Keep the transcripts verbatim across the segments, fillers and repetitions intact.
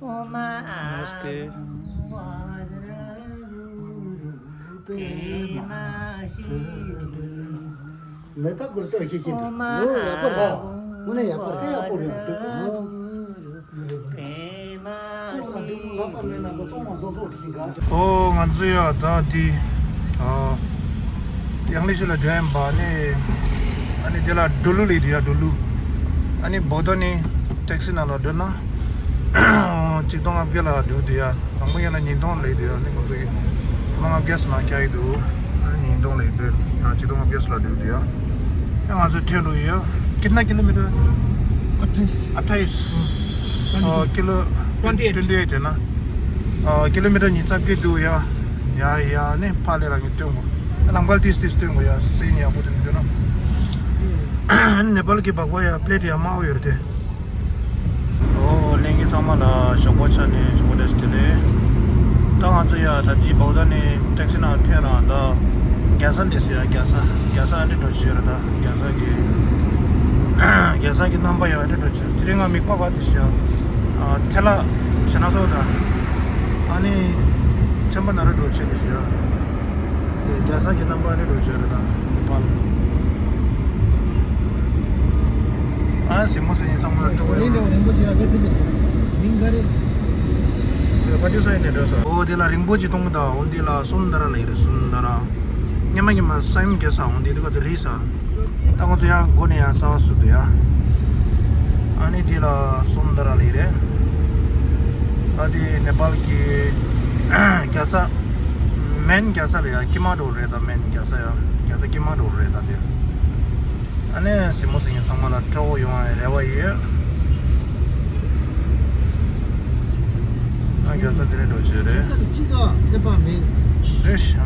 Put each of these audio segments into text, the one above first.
नमस्ते। མེ་ཏོག་གུར་ཏོ་ཞིག་གིས། ཨོ་མ། ཡོ། ཡག་པོ་རེད། དངོས་གནས་ཡག་པོ་རེད། ཨེ་ཡག་པོ་རེད་འདུག་ཨོ། ཨོ། ང་ཚོ་ཡ་ད་འདི། ཨ། ཡང་ལེ་ཤོད་ལ་འགྲོ་ཡིན་པ་ནི། ཨ་ནི་དེ་ལ་འགྲོ་ལུགས་ལས་དེ་ཡ་འགྲོ་ལུགས། ཨ་ནི་བོ་ད་ནི་ཊེག་སི་ནང་ལ་འགྲོ་ན། ཆིག་སྟོང་ལྔ་བརྒྱ་ལ་འགྲོ་དུས་ཡ། དང་པོ་ཡིན་ན་ཉིས་སྟོང་ལས་དུས་ཡ། ནི་ང་ཚོ་གི་ཆིག་སྟོང་ལྔ་བརྒྱ་ཙམ་ལ་བསྐྱལ་ཡི་འདུག་ཨ་ནི་ཉིས་སྟོང་ལས་དུས་ཡ། ཆིག་སྟོང་ལྔ་བརྒྱ་ཙམ་ལ་འགྲོ་དུས་ཡ། ཡང་ང་ཚོ་ཐོན་འགྲོ་ཡ། कितना किलोमीटर? अट्ठाईस। अट्ठाईस। हाँ। Uh, kilo twenty eight. Twenty eight है ना? अ, किलोमीटर ཉི་ཤུ་རྩ་བརྒྱད་འདུག་ཡ། ཡ་ཡ་ནི་ཕ་ལེ་རང་གི་སྟོན་གོ། ལམ་ཁ་ཏིས་ཏིས་སྟོན་གོ་ཡ། སེ་ཉི་ཡག་པོ་དེ་འདུག་ན། ནེ་པཱལ་གི་བག་བ་ཡ་པླེ་ཊི་ཡ་དམར་པོ་ཡོད་རེད་དེ། ཨོ། ལྷན་རྒྱས་ཚང་མ་ལ་ཞོགས་པ་ཆ་ནས་ཞོགས་པ་བདེ་ལེགས། ད་ང་ཚོ་ཡ་ད་ཅི་བོ་ད་ནས་ཊེག་སི་ནང་ཐོན་རང་ད་རྒྱལ་ས་འདི་སི་ཡ། རྒྱལ་ས་རྒྱལ་ས་ཨ་འདྲི་འགྲོ་བྱོས་ར། ད་རྒྱལ་ས་གི་རྒྱལ་ས་གི་རྣམ་པ་ཡ་ཨ་འདྲི་འགྲོ་བྱོས། དེ་རིང་ང་མིག་པ་ག་དེ་ཤི་ཡ། ཨ། ཐེ་ལ་ཤ་ན་སོ་ད། ཨ་ནི་ཆམ་པ་ན་ར་འགྲོ་བྱོས་དེ་ཤི་ཡ། རྒྱལ་ས་གི་རྣམ་པ་ཨ་འདྲི་འགྲོ་བྱོས་ར། ད་ནེ་པཱལ། ཨ། གཟིགས་མོ་གཟིགས་ཡིན་ཚང་མ་སྤྲོ་བོ་ཡོང་། རིན་པོ་ཆེ་ཡ་ག་ཕི་མིང་ག་རེད། ཕ་ཅུ་ས་ཡིན་ནས་འགྲོ་ས། ཨོ། དེ་ལ་རིན་པོ་ཆེ་གཏོང་གི་ད། འོ་འདི་ལ་སུན་དར་ལ་ཡི་རེད། སུན་དར། སྔོན་མ་སྔོན་མ་སེམས་རྒྱལ་ས་འོ་འདི་འདི་ག་དེ་རིས་ས། ད་ང་ཚོ་ཡང་སྒོ་ནས་ཡང་གསར་པ་བཟོས་འདུག་ཡ། ཨ་ནི་འདི་ལ་སུན་དར་ལ་ཡི་རེད། ད་དེ་ནེ་པཱལ་གི་རྒྱལ་ས། མེན་རྒྱལ་ས་རེད་ཡ། དཀྱིལ་མ་འགྲོ་རེད། ད་མེན་རྒྱལ་ས་ཡ། རྒྱལ་ས་དཀྱིལ་མ་འགྲོ་རེད་ད་དེ། ཨ་ནི་གཟིགས་མོ་གཟིགས་མཁན་ཚང་མ་ལ་སྤྲོ་བོ་ཡོང་བའི་རེ་བ་ཡོད། ཨ། རྒྱལ་ས་དེ་རིང་འགྲོ་བྱས་རེད། རྒྱལ་ས་དེ་སྤྱི་དང་ཚན་པ་མེད། རེད་ཤག་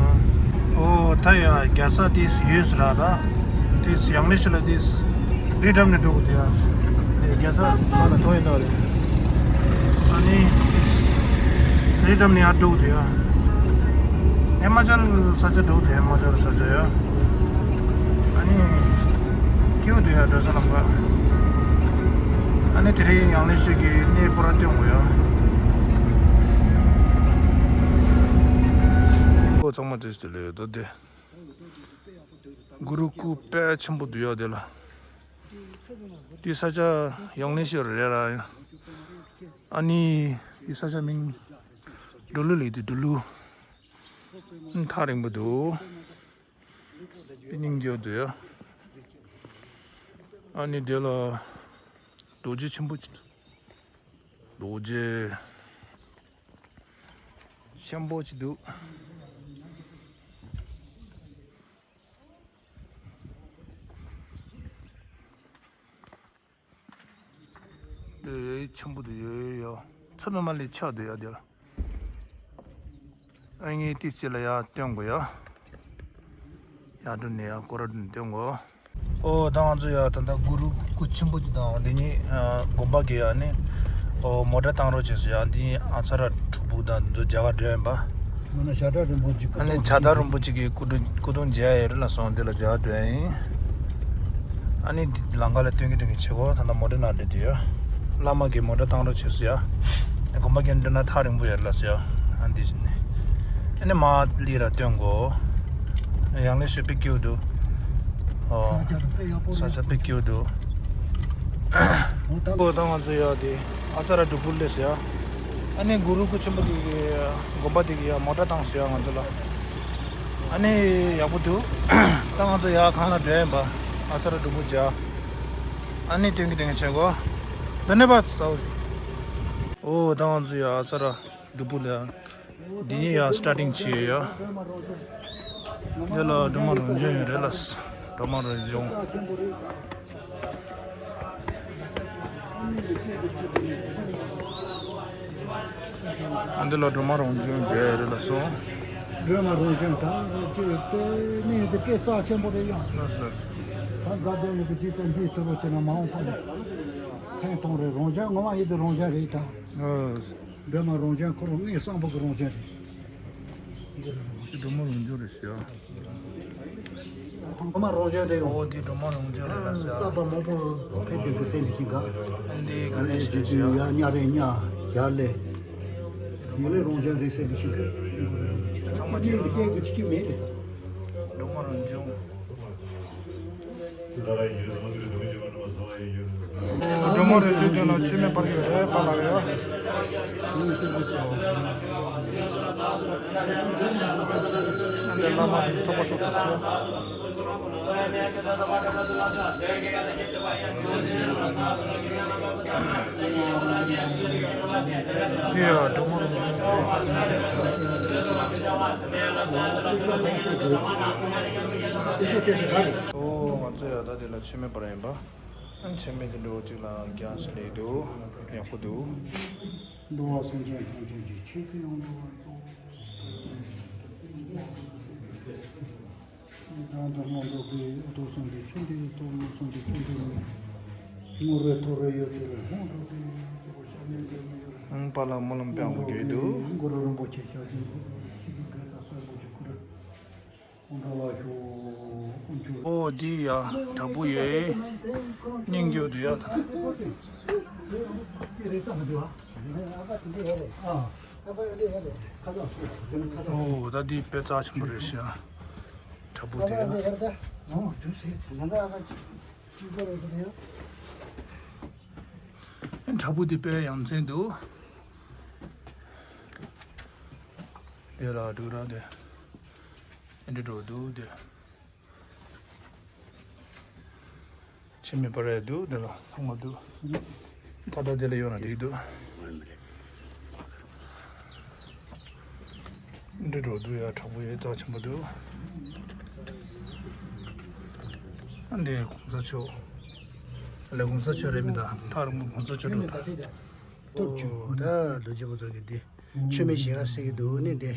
ཨོ། ད་ཡ་རྒྱལ་ས་དེ་ཡོད་ས་ར། ད་དེ་ཡང་ལེ་ཤོད་ལ་དེ་རི་འགྲམ་ནས་འགྲོ་གི་འདུག་ཡ། དེ་རྒྱལ་ས་ང་ལ་ཐོ་ཡིན་ད་རེད། ཨ་ནི་རི་འགྲམ་ནས་ཡར་འགྲོ་གི་འདུག་ཡ། ཧི་མ་ཅལ་ས་ཆ་འགྲོ་དེ། ཧི་མ་ཅལ་ས་ཆ་ཡ། ཨ་ནི་སྐྱིད་པོ་འདུག་ཡ། འགྲོ་ས་ལམ་ཁ། ཨ་ནི་དེ་རིང་ཡང་ལེ་ཤོད་ཀྱི་གནས་སྤོ་ར་སྟོན་དགོས་ཡ། ཨོ། ཚང་མ་བདེ་ལེགས། ད་དེ་གུ་རུ་སྐུ་དཔེ་ཆེན་པོ་འདུག་ཡ་དེ་ལ། དེ་ས་ཆ་ཡང་ལེ་ཤོད་རེད་ར། ཨ་ནི་དེ་ས་ཆ་མིང་འགྲོ་ལུགས་ལས་དེ་འགྲོ་ལུགས། ཨ། ཐག་རིང་པོ་འདུག་དེ་སྙིང་རྗེ་འདུག་ཡ། ཨ་ནི་དེ་ལ་རྡོ་རྗེ་ཆེན་པོ་ཅིག་རྡོ་རྗེ་ཆེན་པོ་ཅིག་འདུག་དེ་ཆེན་པོ་དེ་ཡོད་ཡ། ཚོ་ནུ་མ་ལས་ཆགས་དེ་ཡ་དེ་ལ། ཨ་ངས་ཏི་སི་ལ་ཡ་སྟོན་དགོས་ཡ། ཡ་དུ་ནས་ཡ་སྐོར་ར་དུ་ནས་སྟོན་དགོས། ཨོ། ད་ང་ཚོ་ཡ་ད་ལྟ་གུ་རུ་སྐུ་ཆེན་པོ་དེ་དང་དེ་ཉིད་དགོན་པ་གི་ཡ་ནི། ཨོ། མོ་ཊ་བཏང་རོགས་བྱས་སོ་ཡ། དེ་ཉིད་ཨ་ཚ་ར་གྲུ་པུ་དང་འདི་ཚོ་མཇལ་ཁ་འགྲོ་ཡིན་པ། ང་ནི་བྱ་བྲལ་རིན་པོ་ཆེ་སྐུ། ཨ་ནི་གདུང་བྱ་བྲལ་རིན་པོ་ཆེ་གི་སྐུ་གདུང་སྐུ་གདུང་མཇལ་ཡ་ཡོད་རེད་ལ་སོང་། འདི་ལ་མཇལ་འགྲོ་ཡ་ཡིན། ཨ་ནི་འདི་ལམ་ཁ་ལ་སྟོན་གི་སྟོན་གི་བྱེད་གོ། ད་ལྟ་མོ་ཊ་ནང་འགྲོ་དུས་ཡ། བླ་མ་གི་མོ་ཊ་བཏང་རོགས་བྱེད་སོ་ཡ། ཨ་ནི་དགོན་པ་གི་འགྲོ་ན་ཐག་རིང་པོ་ཡོད་རེད་ལ་སོ་ཡ། ཨ་འདི་བྱས་ནས། ཨ་ནི་མ་ལི་ར་སྟོན་གོ། ཡང་ལེ་ཤོད་དཔེ་སྐྱིད་འདུག་ཨོ། ས་ཆ་དཔེ་ཡག་པོ་རེད། ས་ཆ་དཔེ་སྐྱིད་འདུག་ཨོ། ད་ལྟ་ང་ཚོ་ཡ་དེ་ཨ་ཚ་ར་གྲུ་པུ་སླེབས་སོ་ཡ། ཨ་ནི་གུ་རུ་སྐུ་ཆེན་པོ་དེ་གི་དགོན་པ་དེ་གི་ཡ་མོ་ཊ་བཏང་སོ་ཡ་ང་ཚོ་ལ། ཨ་ནི་ཡག་པོ་འདུག་ད་ང་ཚོ་ཡར་སྒང་ལ་འགྲོ་ཡིན་པ། ཨ་ཚ་ར་གྲུ་པུ་མཇལ། ཨ་ནི་སྟོན་གི་སྟོན་གི་བྱེད་གོ། ད་ནི་པ་ཚ། ཨོ། ད་ང་ཚོ་ཡར་ཨ་ཚ་ར་གྲུ་པུ་ལ། འདི་ནི་ཡར་སི་ཊར་ཊིང་བྱས་ཡོད་ཡ། འདི་ལ་སྒྲོལ་མ་རང་བྱུང་ཡོད་རེད་ལ། སྒྲོལ་མ་རང་བྱུང་། ཨ། འདི་ལ་སྒྲོལ་མ་རང་བྱུང་མཇལ་རེད་ལ་སོང་། སྒྲོལ་མ་རང་བྱུང་ད་ཅི་དཔེ་གནས་འདི་དཔེ་རྩ་ཆེན་པོ་རེད་ཡ། ལགས་སོ་ལགས་སོ། ད་དགའ་ལྡན་ཡོད་པའི་རྗེས་སུ་འདིའི་ཐུགས་རོགས་བྱས་ན་མ་འོངས་པ་ལ་ཐེངས་གཏོང་རེད། རང་བྱུང་ངོ་མ་ཡིན་དུས་རང་བྱུང་རེད་ད། ལགས་སོ། སྒྲོལ་མ་རང་བྱུང་ཁོ་རང་དངོས་བསམ་པ་གི་རང་བྱུང་རེད། འདི་ལ་རང་བྱུང་། སྒྲོལ་མ་རང་བྱུང་རེད་ཟེར་ཡ། ངོ་མ་རང་བྱུང་རེད། ཨོ། འདི་སྒྲོལ་མ་རང་བྱུང་རེད་ལ་ཟེར་ཡ། བསགས་པ་མང་པོ་ཕན་བདེ་གི་སེམས་འདི་ཤིང་ག་འདི་ག་ནས་ནས་བྱེད་ཀྱི་ཡ། ཡ་ཉ་རེ་ཉ་ཡ་ལེ། ཡོད་ལེ་རང་བཞིན་རེད་ཟེར་ནས་ཤིག་གི། ཚང་མ་ཅིག་ལ་སྐད་དགོས་ཀྱི་མེད་རེད་ད། འགྲོ་མ་རང་བྱུང་། འགྲོ་མ་རེད་དུས་དོན་ལ་ཆུ་མེད་པར་ཡོད་རེད་པ་ལ་ཡ། འདི་བླ་མ་འདི་ཚོགས་པ་ཚོགས་པ་ཞེས། འདི་ཡ་འགྲོ་མ་རེད། ཨོ་ང་ཚོ་ཡ་ད་འདི་ལ་ཆུ་མེད་པར་ཡིན་པ། ཨ་ཆེན་མོ་དེ་འདྲ་བོ་ཅིག་ལ་རྒྱག་ས་ལས་འདུག་ཡག་པོ་འདུག་འགྲོ་བ་སེམས་ཅན་ཐམས་ཅད་ཀྱི་ཆེད་དུ་ཡོང་འདུག་བ། དང་དུ་སྔོན་འགྲོ་གི་ཨུ་ཐུ་སོང་གི་ཆུ་འདི་ཏོག་མོ་སོང་གི་ཆུ་འདི་ནི་ངུ་རེ་ཐོ་རེ་ཡོད་དེ་ལ་སྔོན་འགྲོ་གི་ཨུ་ཐུ་ཤ་མེད་འདི་མི་ཡོད། ཨང་པ་ལ་སྨོན་ལམ་པའང་དགོས་འདུག་གུ་རུ་རིན་པོ་ཆེ་ཞབས་ཀྱི་ཤི་གི་འདྲེ་དང་གསོན་པོ་ཆེ་གུ་རུ། ཨོ་འདི་ཡ་དྲག་པོ་ཡོད། སྙིང་རྒྱུ་འདི་ཡ་ད། ཨོ་ད་འདི་དཔེ་རྩ་ཆེན་པོ་རེད་ཤག་དྲག་པོ་འདི་ཡ། དྲག་པོ་འདི་དཔེ་ཡ་མཚན་འདུག་དེ་ལ་འདུག་ར་དེ། འདི་འགྲོ་འདུག་དེ། ཆུ་མེད་པར་རེད་འདུག་འདི་ལ་ཚང་མ་འདུག་ད་ལྟ་འདི་ལ་ཡོང་ན་འགྲིག་འདུག་འདི་འགྲོ་འདུག་ཡ་དྲག་པོ་ཡོད་རྩ་ཆེན་པོ་འདུག་འདི་གོང་ས་མཆོག་ལས་གོང་ས་མཆོག་རེད་མི་ད་ཐག་རིང་པོ་གོང་ས་མཆོག་འགྲོ་ད། ཐུབ་ཆུ། ཨོ་ད་རྡོ་རྗེ་ཕུན་ཚོགས་ཀྱི་འདི། ཆུ་མིག་ཞེ་ག་སྲེག་གི་འདུག་ནི་འདི།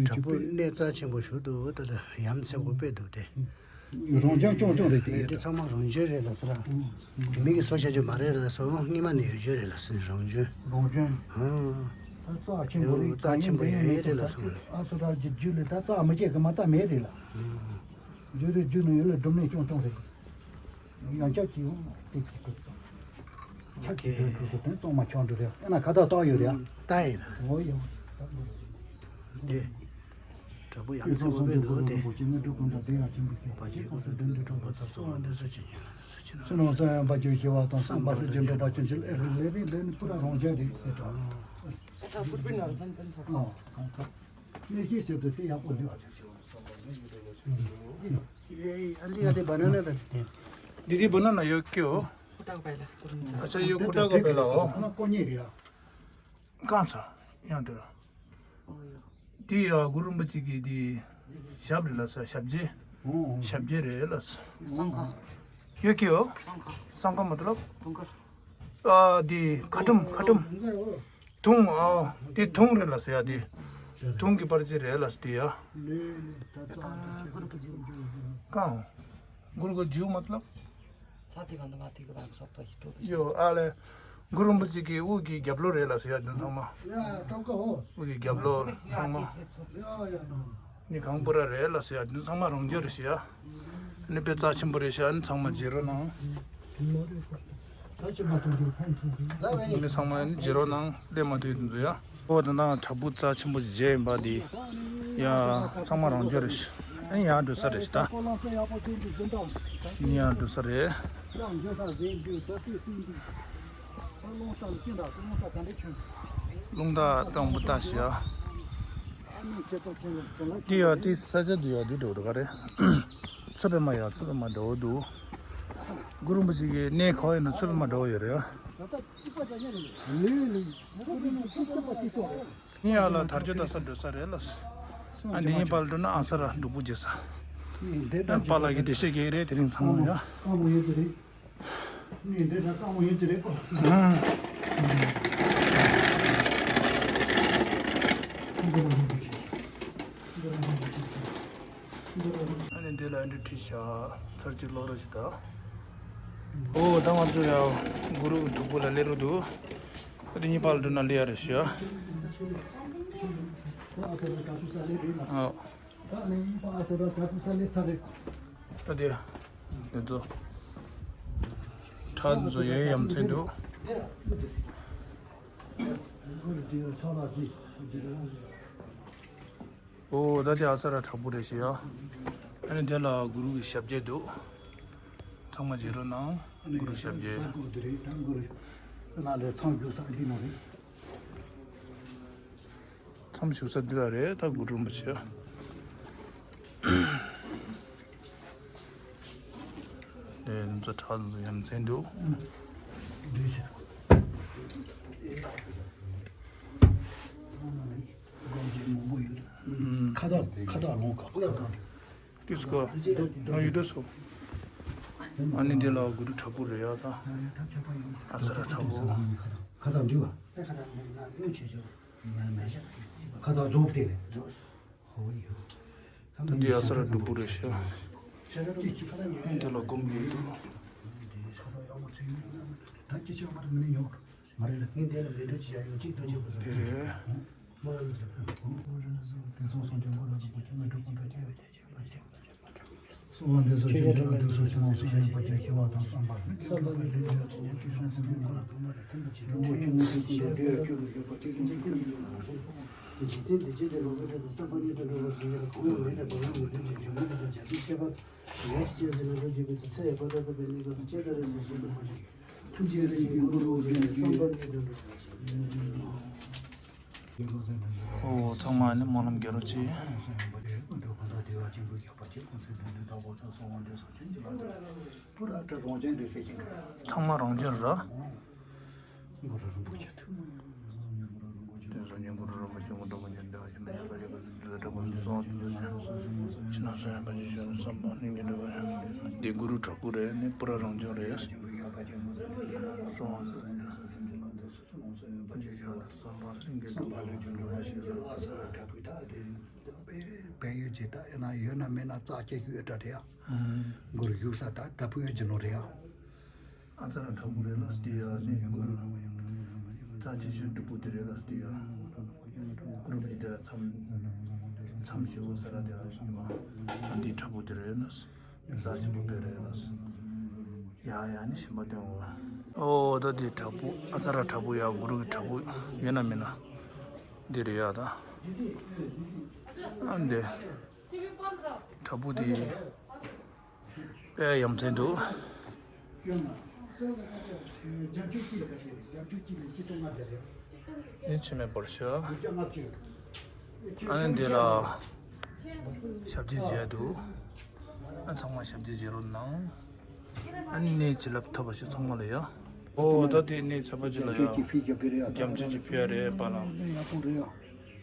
དྲག་པོ་གནས་རྩ་ཆེན་པོ་ཞུ་འདུག་ད་ལྟ་ཡ་མཚན་པོ་དཔེ་འདུག་སྟེ། རང་བྱུང་རྐྱང་རྐྱང་རེད་དེ། འདི་ཚང་མ་རང་བྱུང་རེད་ལ་ཟེར། མི་གིས་བཟོ་བྱ་རྒྱུ་མ་རེད་ལ་སོང་སྔོན་མ་ནས་ཡོད་རྒྱུ་རེད་ལ་ཟེར་རང་བྱུང་། རང་བྱུང་། ཨང་། ད་རྩ་ཆེན་པོ་རེད། རྩ་ཆེན་པོ་ཡོད་རེད་ལ་སོང་། ཨ་སོ་ར་རྒྱུ་རྒྱུ་ལས་ད་རྩ་མི་སྐྱེ་གི་མ་རྩ་མེད་རེད་ལ། རྒྱུ་རེད་རྒྱུ་ནི་ཡོད་ལ་སྒྲུབ་གནས་རྐྱང་རྐྱང་རེད། ཡང་ཆགས་ཀྱི་ཡོང་དེ་ཀྱི་ཀུན་ཆགས་ཀྱི་ཀུན་ཀུན་དེ་གཏོང་མ་ཆོག་འདུག་རེད། ཨེ་ན་ཁ་ཐག་བཏགས་ཡོད་རེད། ད་ཡིན་ན། འོ་ཡོད། དེ། དྲག་པོ་ཡང་ཚེ་འོ་བས་འདུག་སྟེ། བ་ཇི་ཀུ་ཏུ་དོན་དུ་གྲོགས་པ་ཚོ་ཚོགས་པ་འདི་ཚོ་ཇི་ཉིན་ལ་འདི་ཚོ་ཇི་ནང་སོ་ཡང་བ་ཇི་ཞི་བ་དང་བསམ་པ་སུ་ཇི་འགྲོ་བ་ཅན་ཅི་ལས་ལས་རིགས་ལས་ནི་པུ་ར་རང་བྱས་རེད་ཟེར་དང་། ཨ་ད་པུར་པི་ནར་སན་ཕན་ཚ། ཨ་གང་གང་གནས་ཤེས་བྱེད་དུ་དེ་ཡག་པོ་འདུག་ཨ། ཨ་ལི་ཨ་དེ་བ་ན་ན་བ་དེ། འདི་དེ་བ་ན་ན་ཡོད་ཀྱོ། ཁུ་ཏག་པའི་ལ་ཀུ་རུ་མཚན། ཨ་ཅག་ཡོད་ཁུ་ཏག་པའི་ལ་འོ། ཁོ་ན་ཀོ་ཉེ་རེད་ཨ། གང་ས་ཡང་དེ་ལ། འོ་ཡོ། དེ་ཡ་གུ་རུ་རིན་པོ་ཆེ་གི་དེ་ཞབས་རེད་ལ་ས་ཞབས་རྗེས། ཨོ་ཨོ། ཞབས་རྗེས་རེད་ལ་ས། སང་ཁ། ཡོད་ཀྱི་ཡོ། སང་ཁ། སང་ཁ་མ་ཏོ་ལབ། དུང་དཀར། ཨ་དེ་ཁ་ཁྲུམ་ཁ་ཁྲུམ། དུང་ཨ་དེ་དུང་རེད་ལ་ས་ཡ་དེ། དུང་གི་པར་ཅི་རེད་ལ་ས་དེ་ཡ། ད་གུ་རུ་གི་རྗེས། གང་། གུ་རུ་གི་རྗེས་མ་ཏོ་ལབ། ཚ་ཐིག་གང་དུ་མ་ཐིག་གི་བར་སོགས་པ་ཡི་སྤྲོ་བ། ཡོ་ཨ་ལེ། གུ་རུ་རིན་པོ་ཆེ་གི་དབུ་གི་རྒྱབ་ལོགས་རེད་ལ་ཟེར་ཡ་འདི་ཚང་མ། ཡ་སྤྲོ་གི་འོ། དབུ་གི་རྒྱབ་ལོགས་ཚང་མ། ཡ་ཡ་ནོ། ནི་གང་པུ་ར་རེད་ལ་ཟེར་ཡ་འདི་ཚང་མ་རང་རྒྱུ་རེད་ཟེར་ཡ། ནི་དཔེ་རྩ་ཆེན་པོ་རེད་ཟེར་ཡ་ནི་ཚང་མ་བརྗེ་རོགས་གནང་། ད་ཅི་མ་ཐུབ་རྒྱུ་ཕན་ཐུབ་རྒྱུ། ནི་ཚང་མ་ནི་བརྗེ་རོགས་གནང་། སླེབས་མ་ཐུབ་འདུག་ཡ། ཨོ་ད་ནང་དྲག་པོ་རྩ་ཆེན་པོ་བརྗེ་ཡིན་པ་འདི། ཡ། ཚང་མ་རང་རྒྱུ་རེད། ཨ་ནི་ཡར་འགྲོ་ས་རེད་ད། ནི་ཡར་འགྲོ་ས་རེད། རླུང་རྟ་སྟོང་པོ་ལྟ་ཞིག་ཡ། འདི་ཡ་འདི་ས་ཆ་འདི་ཡ་འདི་འགྲོ་འགྲོ་ག་རེད། ཚུར་རེ་མ་ཡ་ཚུར་རེ་མ་འགྲོ་འདུག་གུ་རུ་རིན་པོ་ཆེ་གི་གནས་གང་ཡིན་ན་ཚུར་རེ་མ་འགྲོ་ཡོད་རེད་ཡ། ནི་ཡ་ལ་དར་ལྕོག་ལྟ་ས་འགྲོ་ས་རེད་ལ། ཨ་འདི་ཡིན་པར་འགྲོ་ན་ཨ་ས་ར་འགྲུབ་པོ་བྱེད་ས། ཨ་པཱ་ལགས་ཀྱི་བདེ་གཤེགས་ཀྱི་རེད་དེ་རིང་ཚང་མ་ཡ། ཨ་འདི་འདྲ་དཀའ་མོ་ཡོད་ཀྱི་རེད་ཀོ། ཨ་ནི་འདི་ལ་འདི་ཁྲིད་བྱ་ཚར་གཅིག་ལོག་རོགས་ཞིག་ད། ཨོ་ད་ང་ཚོ་ཡ་གུ་རུ་གྲུབ་པོ་ལ་སླེབས་རོགས་འདུག་ཨ་དེ་གཉིས་པ་ལ་འགྲོ་ན་སླེབས་ཡ་རེད་ཤག་ཨོ། ད་དེ། དེ་ཚོ། ཁྲག་ཚོ་ཡའི་ཡ་མཚན་འདུག་ཨོ་ད་དེ་ཨ་ས་ར་དྲག་པོ་རེད་ཤི་ཡ། ཨ་ནི་དེ་ལ་གུ་རུ་གི་ཞབས་རྗེས་འདུག་ཚང་མ་མཇལ་རོགས་གནང་། གུ་རུ་ཞབས་རྗེས། མཚམས་བཞུགས་ས་འདི་ལ་རེད། ད་གུ་རུ་རིན་པོ་ཆེ། ལས་ཚོ་གྲགས་ཡ་མཚན་འདུག་ཁ་བཏགས་ཁ་བཏགས་ལོང་ཀ་ཁ་བཏགས། ཏིས་ཀོ། ང་ཡོད་དོ་སོ། ཨ་ནི་འདི་ལ་གུ་རུ་དྲག་པོ་རེད་ཡ་ད། ཨ་ས་ར་དྲག་པོ། ཁ་བཏགས་འདི་བ། ཁ་བཏགས་འདི་བ། ཁ་བཏགས་རྫོགས་དེ་རེད། རྫོགས། ཧོ་ཡོ། ད་འདི་ཡ་ས་ར་སྒྲུབ་པོ་རེད་ཤག་འདི་ལ་སྒོམ་གྱི་འདུག་འདི་རེད། འཇིག་རྟེན་འདི་ཕྱི་དེ་ལོ་ཀ་ཁྱེད་ཚོ་བསམ་པ་མྱུར་དུ་འགྲུབ་པར་བྱིན་གྱིས་རློབས་པ་ཐུན་མོང་ཆོས་ཀྱི་འདུ་ཁྱེད་ཚོ་གང་ཡང་མེད་ན་བག་ཡངས་ངུ་འདོན་ཅིང་འབྱུང་བའི་རིགས་དང་བྱ་བྱེད་ཁྱད་པར་ཡང་ཞིག་ཅེས་ཟེར་ན་ལོ་རྒྱུས་པའི་ཚེ་ཚེ་ཡི་བར་དོ་ཐོབ་པའི་གནས་སྐབས་སུ་ཅི་ལྟར་རེ་ཟེར་ཞིང་དུ་མ་ཞིག་ཐུགས་རྗེའི་རེ་ཞིག་མགོན་པོ་རིན་པོ་ཆེ་བསམ་པ་མྱུར་དུ་འགྲུབ་པར་བྱིན་གྱིས་རློབས། ཨོ་ཚང་མ་ནི་སྨོན་ལམ་རྒྱག་རོགས་གྱིས། ཚང་མ་རང་བྱོན་ར། གུ་རུ་རིན་པོ་ཆེ་ཐུགས་སྨོན། དེ་ཚོ་ཉིད་གུ་རུ་རིན་པོ་ཆེ་མགོན་པོ་ཀུན་གྱི་བདེ་བ་ཆེན་པོ་ཡར་ལ་ཡོད་པ་ཞིག་ཏུ་དྲག་པོ་འདི་སོང་དུ་འདུ་ཞིང་། ཕྱི་ནང་གསལ་ཡང་པ་ཅིག་ཤོར་བསམ་པ་ནི་ཉིད་འགྲུབ་པ་ཡང་། འདི་གུ་རུ་དྲག་པོ་རེད། ནི་པུ་ར་རང་བྱོན་རེད། སོང་དུ་འདུ་ཞིང་། ཕྱི་ནང་གསལ་ཡང་པ་ཅིག་ཤོར་བསམ་པ་ནི་ཉིད་འགྲུབ་པ་ཡང་། བལ་ཡུལ་གྱི་ད་ཡིན་ན་ཡོད་ན་མེད་ན་རྩ་ཆེ་ཤོས་ཨེ་འདྲ་རེད་ཡ། གུ་རུ་བཞུགས་ས་ད་དྲག་པོའི་རྒྱུ་ནོར་རེད་ཡ། ཨ་ཙ་ར་དྲག་པོ་རེད་ལ་སྟེ་ཡ། ནི་གུ་རུ་རྩ་ཆེ་ཤོས་སྒྲུབ་པོ་དེ་རེད་ལ་སྟེ་ཡ། གུ་རུ་བཞི་དེ་ལ་མཚམས་མཚམས་ཞེ་བོ་ས་ར་དེ་ལ་ཡིན་པ། ཨ་འདི་དྲག་པོ་དེ་རེད་ལ། རྩ་ཆེན་པོ་དཔེ་རེད་ལ། ཡ་ཡ་ནི་ཞིམ་པ་སྟོན་འོ། ཨོ་ད་དེ་དྲག་པོ་ཨ་ཙ་ར་དྲག་པོ་ཡ། གུ་རུ་གི་དྲག་པོ་ཡོད་ན་མེད་ན་འདི་རེད་ཡ་ད། ཨ་འདི་དྲག་པོ་དེ། དཔེ་ཡ་མཚན་འདུག་ཨེ་ཆུ་མེད་པར་ཤོག་ཨ་ནི་འདི་ལ་ཞབས་རྗེས་མཇལ་འདུག་ཨ་ཚང་མ་ཞབས་རྗེས་མཇལ་རོགས་གནང་། ཨ་ནི་གནས་བྱིན་རླབས་ཐོབ་པ་ཞིག་ཚང་མ་ལ་ཡ། ཨོ་ད་དེ་གནས་ཚ་པ་ཅིག་ལ་ཡ། རྒྱ་མཚོ་ཅིག་ཕུལ་ཡ་རེད་པ་ལ།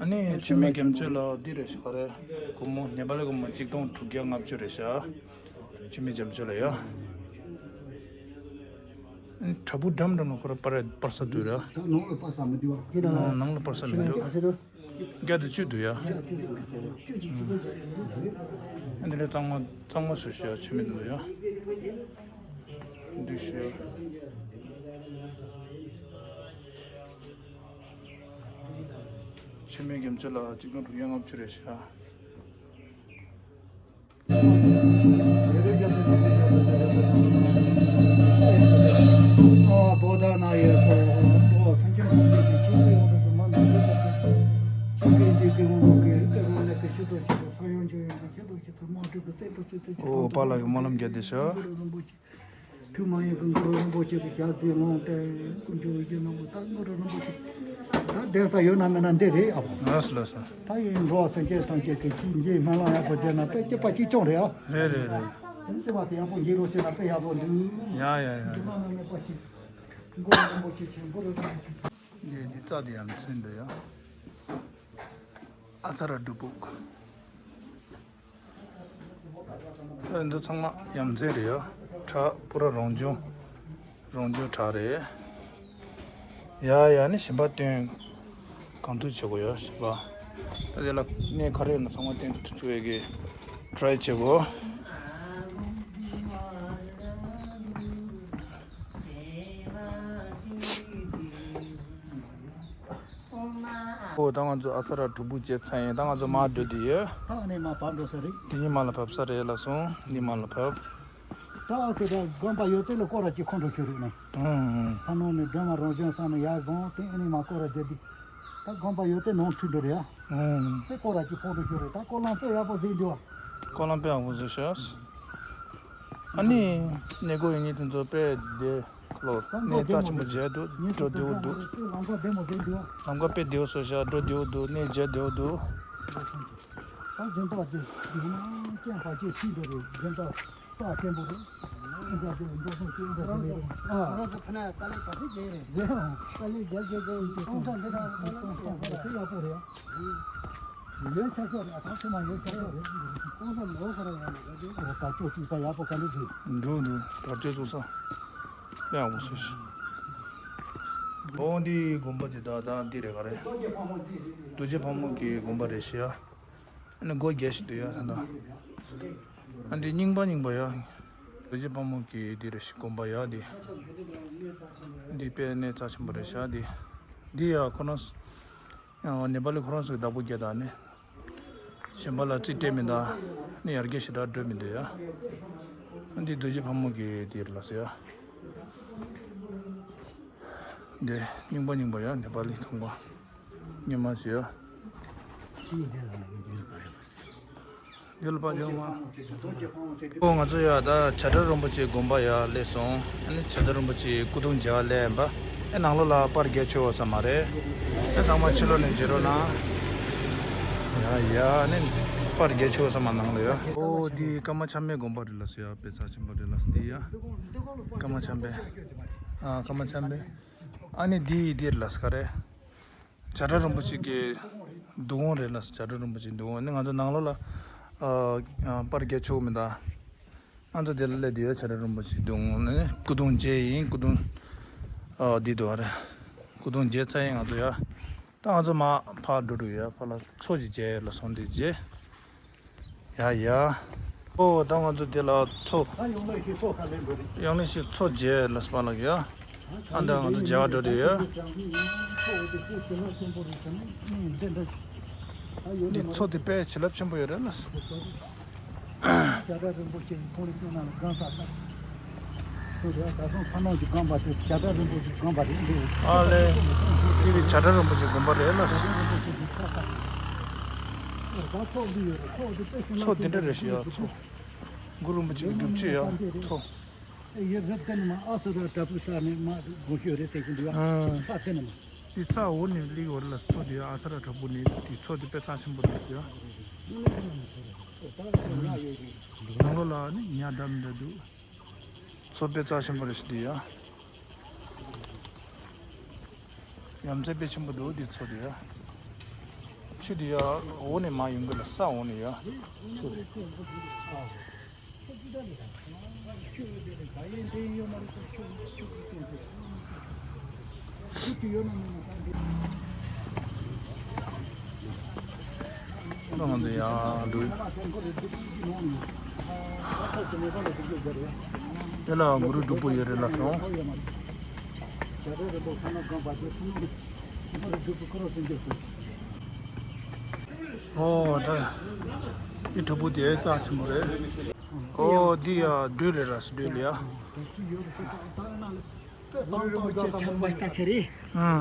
ཨ་ནི་ཆུ་སྨད་རྒྱ་མཚོ་ལ་འདི་རེད་ཤག་རེད། སྒོར་མོ་ནེ་པ་ལི་སྒོར་མོ་གཅིག་སྟོང་དྲུག་བརྒྱ་ལྔ་བཅུ་རེད་ཤག་ཆུ་སྨད་རྒྱ་མཚོ་ལ་ཡ། དྲ་འབུ་འགྲམ་འགྲམ་ལ་ཁོ་ར་པར་པར་ས་འདུག་ར། ད་ནང་ལ་པར་ས་མི་འདུག་བ། ནང་ནང་ལ་པར་ས་མི་འདུག་བརྒྱ་དང་བཅུ་འདུག་ཡ། འདི་ལས་གཙང་མ་གཙང་མ་སུ་ཞུ་ཡ་ཆུ་མི་འདུག་ཡ། འདི་ཞུ་ཡ། ཆུ་སྨད་རྒྱ་མཚོ་ལ་གཅིག་སྟོང་དྲུག་བརྒྱ་ལྔ་བཅུ་རེད་ཤག་ཨོ་པཱ་ལགས་ཀྱིས་སྨོན་ལམ་རྒྱག་བསྡད་ཤག་ཐུགས་མ་ཡེངས་ཀྱི་གུ་རུ་རིན་པོ་ཆེ་གི་ཞབས་རྗེས་ལོངས་ཏེ་ཀུན་འབྱུང་བའི་རྒྱུ་ནོར་བུ་དང་གུ་རུ་རིན་པོ་ཆེ་ད་གདན་ས་ཡོད་ན་མེད་ན་འདི་རེད་ཨ་ཕོ། ལགས་སོ་ལགས་སོ། ད་ཡིན་འགྲོ་བ་སེམས་ཅན་ཐམས་ཅད་ཀྱི་ཆོས་འཇིག་སྨོན་ལམ་ཡག་པོ་བྱས་ན་དཔེ་སྐྱིད་པ་གཅིག་རྐྱང་རེད་ཨ། རེད་རེད་རེད། དེ་ནི་སྐྱིད་པ་དེ་ཡག་པོ་འཇིག་རོགས་བྱས་ན་དཔེ་ཡག་པོ་འདུག་ཡ་ཡ་ཡ། འཇིགས་སྣང་མེད་པ་ཞིག་གུ་རུ་རིན་པོ་ཆེ་ཆེན་པོ་རེད་ཨ། འདི་འདི་རྩ་དེ་ཡང་མི་ཚུན་འདི་ཡ། ཨ་ཚ་ར་སྒྲུབ་ཕུག་ཨ་འདི་ཚང་མ་ཡ་མཚན་རེད་ཡ། བྲག་པུ་ར་རང་བྱོན། རང་བྱོན་བྲག་རེད། ཡ་ཡ་ནི་ཞིམ་པ་སྟོན། གང་ཐུབ་བྱེད་དགོས་ཡ་ཞིམ་པ། ད་དེ་ལ་གནས་ག་རེ་ཡོད་ན་ཚང་མ་སྟོན་ཐུབ་ཐུབ་ཡ་གི་ཊ་རའི་བྱེད་དགོས། ཨོ་ད་ང་ཚོ་ཨ་ས་ར་སྒྲུབ་ཕུག་བྱས་ཚར་ཡིན། ད་ང་ཚོ་མར་འགྲོ་དུས་ཡོད། ད་ཨ་ནི་མར་བབས་འགྲོ་ས་རེད། དེ་ཉིད་མར་ལ་བབས་ས་རེད་ལ་སོང་། འདི་མར་ལ་བབས། ད་ཨ་ས་ར་དགོན་པ་ཡོད་དེ་ལ་སྐོར་ར་གཅིག་ཁོང་ཁྲོ་ཆུ་རུག་ནས། ཨང་། ད་ནང་ནས་སྒྲོལ་མ་རང་བྱོན་ས་ནས་ཡར་སྒང་དེ་ཨ་ནི་མར་སྐོར་ར་བརྒྱབ་དུས། ད་དགོན་པ་ཡོད་དེ་ནང་ཁྲིད་འགྲོ་རེད་ཨ། ཨང་། དེ་སྐོར་ར་ཅིག་ཕོག་འགྲོ་ཤོར་རེད། ད་སྐོར་ལམ་དཔེ་ཡག་པོ་ཟིག་འདུག་ཨ། སྐོར་ལམ་དཔེ་ཡག་པོ་བཟོས་ཤག་ཨ་ནི་གནས་སྐོར་ཡོང་མཁན་དེ་ཚོ་དཔེ་བདེ་ལོ། གནས་རྩ་ཆེན་པོ་མཇལ་འདུག་འགྲོ་བདེ་བོ་འདུག་ལམ་ཁ་བདེ་མོ་ཟིག་འདུག་ཨ། ལམ་ཁ་དཔེ་བདེ་བོ་བཟོས་ཤག་འགྲོ་བདེ་བོ་འདུག་གནས་མཇལ་བདེ་བོ་འདུག་ད་སྦྱིན་བདག་ཅིག་འདུག་ན་སྐྱེན་ཕ་སྐྱེ་ཁྲིད་འགྲོ་རེད། སྦྱིན་བདག་རྩ་ཆེན་པོ་རེད། ཨ། ཁོ་རང་ཚོ་ཕ་ནས་དཀའ་ལས་ག་ཚོད་བྱས་རེད། རེད། དཀའ་ལས་རྒྱག་རྒྱག་རྒྱག་ཡིན་གྱི་སོང་ཙང་འདི་དང་སོང་ཙང་ཁོ་རང་ཚོ་ཡག་པོ་རེད། ཡོན་ཆབ་ཤོག་རེད། ཨ། ད་ཚང་མ་ཡོན་ཆབ་ཤོག་རེད། སོང་ཙང་ལོ་ཁོ་རང་ཡང་ལོ་རྒྱུས་ད་ཅོ་ཅིག་ས་ཡག་པོ་ག་འདྲ་ཞིག་འགྲོ་འདུག་དར་ལྕོག་བཙུགས་ས་ཡག་པོ་བཟོས་ཤག་འོ་འདི་དགོན་པ་འདི་ད་ད་འདི་རེད་ག་རེད། རྡོ་རྗེ་ཕག་མོ་གི་དགོན་པ་རེད་ཤག་ཨ་ནི་སྒོ་རྒྱག་བཞིན་འདུག་ཡ། ད་ལྟ་ཨ་འདི་རྙིང་པ་རྙིང་པ་ཡ། རྡོ་རྗེ་ཕག་མོ་གི་འདི་རེད་ཤག་དགོན་པ་ཡ་འདི། འདི་དཔེ་གནས་རྩ་ཆེན་པོ་རེད་ཤག་འདི། འདི་ཡ་ཁོ་རང་ཨ་ནེ་པ་ལི་ཁོ་རང་ཚོའི་བདག་པོ་བརྒྱབ་ད་ནི། གཞན་པ་ལ་རྩིས་སྤྲད་མི་འདུག་ནི་ཡར་རྒྱས་ཞེ་དྲག་འགྲོ་མི་འདུག་ཡ། འདི་རྡོ་རྗེ་ཕག་མོ་གི་འདི་རེད་ལགས་སོ་ཡ། འདི་རྙིང་པ་རྙིང་པ་ཡ། ནེ་པ་ལི་ཁང་པ་རྙིང་མ་ཞིག་ཡ། འདི་ལ་པ་ཅང་མ། ཨོ་ང་ཚོ་ཡ་ད་བྱ་བྲལ་རིན་པོ་ཆེའི་དགོན་པ་ཡ་སླེབས་སོང་། ཨ་ནི་བྱ་བྲལ་རིན་པོ་ཆེའི་སྐུ་གདུང་མཇལ་བ་སླེབས་ཡིན་པ། ཨེ་ནང་ལོགས་ལ་པར་རྒྱག་ཆོག་ས་མ་རེད། ཨེ་ཚང་མ་ཕྱི་ལོགས་ནས་མཇལ་རོགས་གནང་། ཡ་ཡ་ནི་པར་རྒྱག་ཆོག་ས་མ་ནང་ལ་ཡ། ཨོ་འདི་ཀརྨ་འཆམ་པའི་དགོན་པ་རེད་ལགས་སོ་ཡ། དཔེ་རྩ་ཆེན་པོ་རེད་ལགས་སོ་འདི་ཡ། ཀརྨ་འཆམ་པའི། ཨ་ཀརྨ་འཆམ་པའི། ཨ་ནི་འདི་འདི་རེད་ལགས་སོ་ག་རེ། བྱ་བྲལ་རིན་པོ་ཆེ་གི་འདུ་ཁང་རེད་ལགས། བྱ་བྲལ་རིན་པོ་ཆེའི་འདུ་ཁང་ནི་ང་ཚོ་ནང་ལོགས་ལ་ཨ་ཨ་པར་རྒྱག་ཆོག་མི་འདུག་ང་ཚོ་དེ་ལ་སླེབས་དུས་ཡ་བྱ་བྲལ་རིན་པོ་ཆེའི་འདུ་ཁང་ནི་སྐུ་གདུང་མཇལ་ཡིན། སྐུ་གདུང་ཨ་འདི་འདུག་ཨ་རེད། སྐུ་གདུང་མཇལ་ཚར་ཡིན་ང་ཚོ་ཡ། ད་ང་ཚོ་མར་ཕར་འགྲོ་འགྲོ་ཡ། ཕར་ལ་མཚོ་ཞིག་མཇལ་ཡ་ལ་སོང་དེ་མཇལ། ཡ་ཡ། ཨོ་ད་ང་ཚོ་དེ་ལ་མཚོ། ད་ཡང་ལེ་ཤི་མཚོ་ཁ་ལེན་དགོས་རེད། ཡང་ལེ་ཤི་མཚོ་མཇལ་ལ་སྤ་ལགས་ཡ། ཨ་ད་ང་ཚོ་མཇལ་བ་འགྲོ་དེ་ཡ། འདི་མཚོ་དེ་དཔེ་བྱིན་རླབས་ཆེན་པོ་ཡོད་རེད་ལགས། བྱ་བྲལ་རིན་པོ་ཆེ་ཁོང་རང་ཚོ་ནང་ལ་སྒང་ས་ས། ཁོང་རང་ད་སོང་ཕ་ནང་གི་སྒང་པ་དེ་བྱ་བྲལ་རིན་པོ་ཆེ་སྒང་པ་རེད་འདུག་ཨ་ལེ། འདི་གི་བྱ་བྲལ་རིན་པོ་ཆེ་དགོན་པ་རེད་ལགས། མཚོ་འདི་འདྲ་རེད་ཤག་ཡ་མཚོ། གུ་རུ་རིན་པོ་ཆེ་གི་སྒྲུབ་མཆོད་ཡ་མཚོ། ཡ་རབས་དེ་ནི་མ་ཨ་ས་ར་བྲག་ཕུག་ས་ནས་མ་དགོན་ཤོད་རེད་ཟེར་གྱི་འདུག་ཡ། ཨ། ས་དེ་ནི་མ། དེ་ས་འོག་ནས་སླེབས་ཡོད་རེད་ལགས། མཚོ་དེ་ཨ་ས་ར་བྲག་ཕུག་ནས་དེ་མཚོ་དེ་དཔེ་རྩ་ཆེན་པོ་རེད་ཟེར་ཡ། ནང་ལོགས་ལ་ནི་ཉ་འདྲ་མི་འདྲ་འདུག་མཚོ་དཔེ་རྩ་ཆེན་པོ་རེད་ཟེར་དེ་ཡ། ཡ་མཚོ་དཔེ་ཆེན་པོ་འདུག་དེ་མཚོ་དེ་ཡ། ཆུ་དེ་ཡ་འོག་ནས་མར་ཡོང་གི་ལགས། ས་འོག་ནས་ཡ། མཚོ་དེ། ང་ཚོ་ཡར་འགྲོ། དེ་ལ་གུ་རུ་སྒྲུབ་པོ་ཡོད་རེད་ལགས་སོ། ཨོ་ད་འདི་སྒྲུབ་པོ་དེ་རྩ་ཆེན་པོ་རེད། ཨོ་འདི་ཡ་སྦྲུལ་རེད་ལགས་སོ། སྦྲུལ་ཡ། गुरु मुझे छम बस्दाखेरि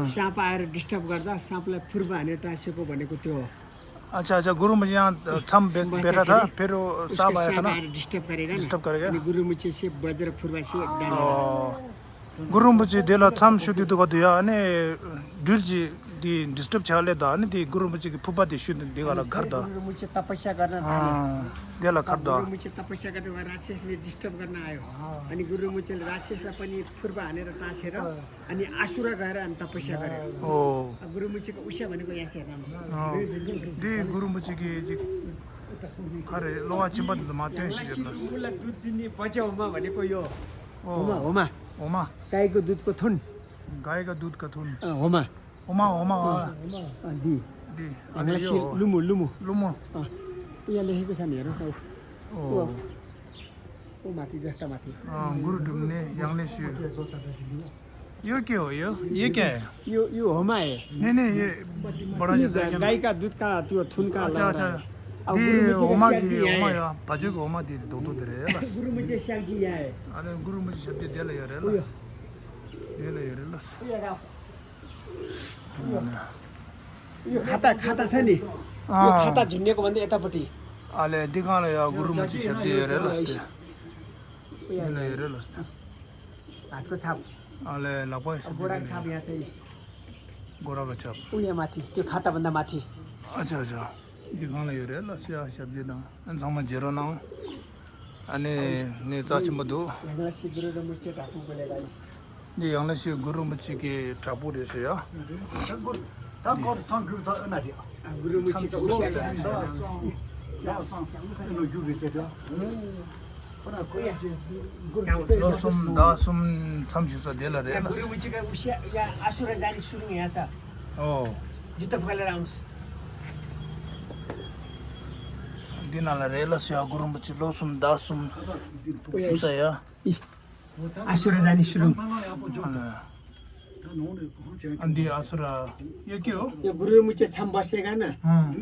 साँप आएर डिस्टर्ब गर्दा साँपलाई फुर्बा हानेर टाँसेको भनेको त्यो हो। अच्छा अच्छा, गुरु मुझे यहाँ छम बे-, बेटा था, फिर वो सांप आया था ना, डिस्टर्ब करेगा ना। डिस्टर्ब करेगा। अनि गुरु मुझे से बज्र फुर्बा से डालेगा। गुरु मुझे देला छम शुद्धि तो कर दिया ने, ड्रिल जी दी डिस्टर्ब छाले दा ने दी गुरु मुझे की फुबा दी शुद्ध दी वाला घर दा। गुरु मुझे तपस्या गर्न थाले। देला घर दा। गुरु मुझे तपस्या गर्दा राक्षसले डिस्टर्ब गर्न आयो। अनि गुरु मुझे राक्षसलाई पनि फुर्बा हानेर टाँसेर अनि आसुरा गएर अनि तपस्या गरे। हो। अब गुरु मुझेको उस्या भनेको यहाँ से हेर्न। हो। दी गुरु मुझे की जी खरे लोवा चिम्बत माते। मुला दुध दिने बच्चा होमा भनेको यो। हो। होमा, होमा। होमा। गाईको दुधको थुन। गाईको दुधको थुन। अँ, होमा। होमा, होमा। अँ, दी। दी। अनि यो लुमु, लुमु। लुमु। अँ, यहाँ लेखेको छ नि, हेर्नुहोस् न। ओ। ओ माथि जस्ता माथि। अँ, गुरु डुम्ने, याङलेसी। यो के हो यो? यो क्या है? यो, यो होमा है। नहीं, नहीं, ये बडा जैसा है क्या? गाईका दुधका त्यो थुनका। अच्छा, अच्छा। अब दी गुरु मुझे होमा की, होमा या, भाजुको होमा दी दो दो दे रहे हैं बस। गुरु मुझे शांति यहाँ है। अरे गुरु मुझे शब्द दे ले यार, बस। दे ले यार, बस। यो राख। यो। यो खाता, खाता छ नि, यो खाता झुन्डिएको भन्दा यतापट्टि। अले दिगाले या गुरु मुची शब्द ये रे लस्ते। ये ले रे लस्ते। हातको छाप। अले लपा शब्द। गोडाको छाप यहाँ चाहिँ। गोडाको छाप। उयो माथि, त्यो खाताभन्दा माथि। अच्छा, अच्छा। दिगाले यो रे लस्ते या शब्द ना। अनि सँग जेरो ना। अनि ने चाछि मधु। ཡང་ལ་ཤི་གུ་རུ་རིན་པོ་ཆེ་དྲག་པོ་གོ་ལེ་ག་ཡིན། འདི་ཡང་ལ་ཤི་གུ་རུ་རིན་པོ་ཆེ་གི་དྲག་པོ་རེད་ཟེར་ཡ། ད་གོ་ད་གོ་ཚང་གུ་ད་ཨ་ན་རེད། ཨ་གུ་རུ་རིན་པོ་ཆེ་གི་ཨུ་ཤ་ལ་ཡ་ས་ཡ། ད་སང་ད་སང་ཨ་ནོ་རྒྱུ་གི་ཟེར་ད། ཁོ་ན་ཁོ་ཡ་ཅེ་གུ་རུ་ལོ་གསུམ་ཟླ་གསུམ་མཚམས་བཞུགས་ས་དེ་ལ་རེད་ལ། གུ་རུ་རིན་པོ་ཆེ་གི་ཨུ་ཤ་ཡ་ཨ་སུ་ར་ཛ་ནི་སུ་རུ་ང་ཡ་ས། ཨོ། འདི་ལྟ་བུ་ག་ལ་རང་། འདི་ན་ལ་རེད་ལ་སུ་ཡ་གུ་རུ་རིན་པོ་ཆེ་ལོ་གསུམ་ཟླ་གསུམ་ཨུ་ཤ་ཡ། ཨ་སུ་ར་ཛ་ནི་སུ་རུ། ཨ་འདི་ཨ་སུ་ར་ཡ་ཀྱོ། ཡ་གུ་རུ་རིན་པོ་ཆེ་མཚམས་པ་ཤེ་ག་ན།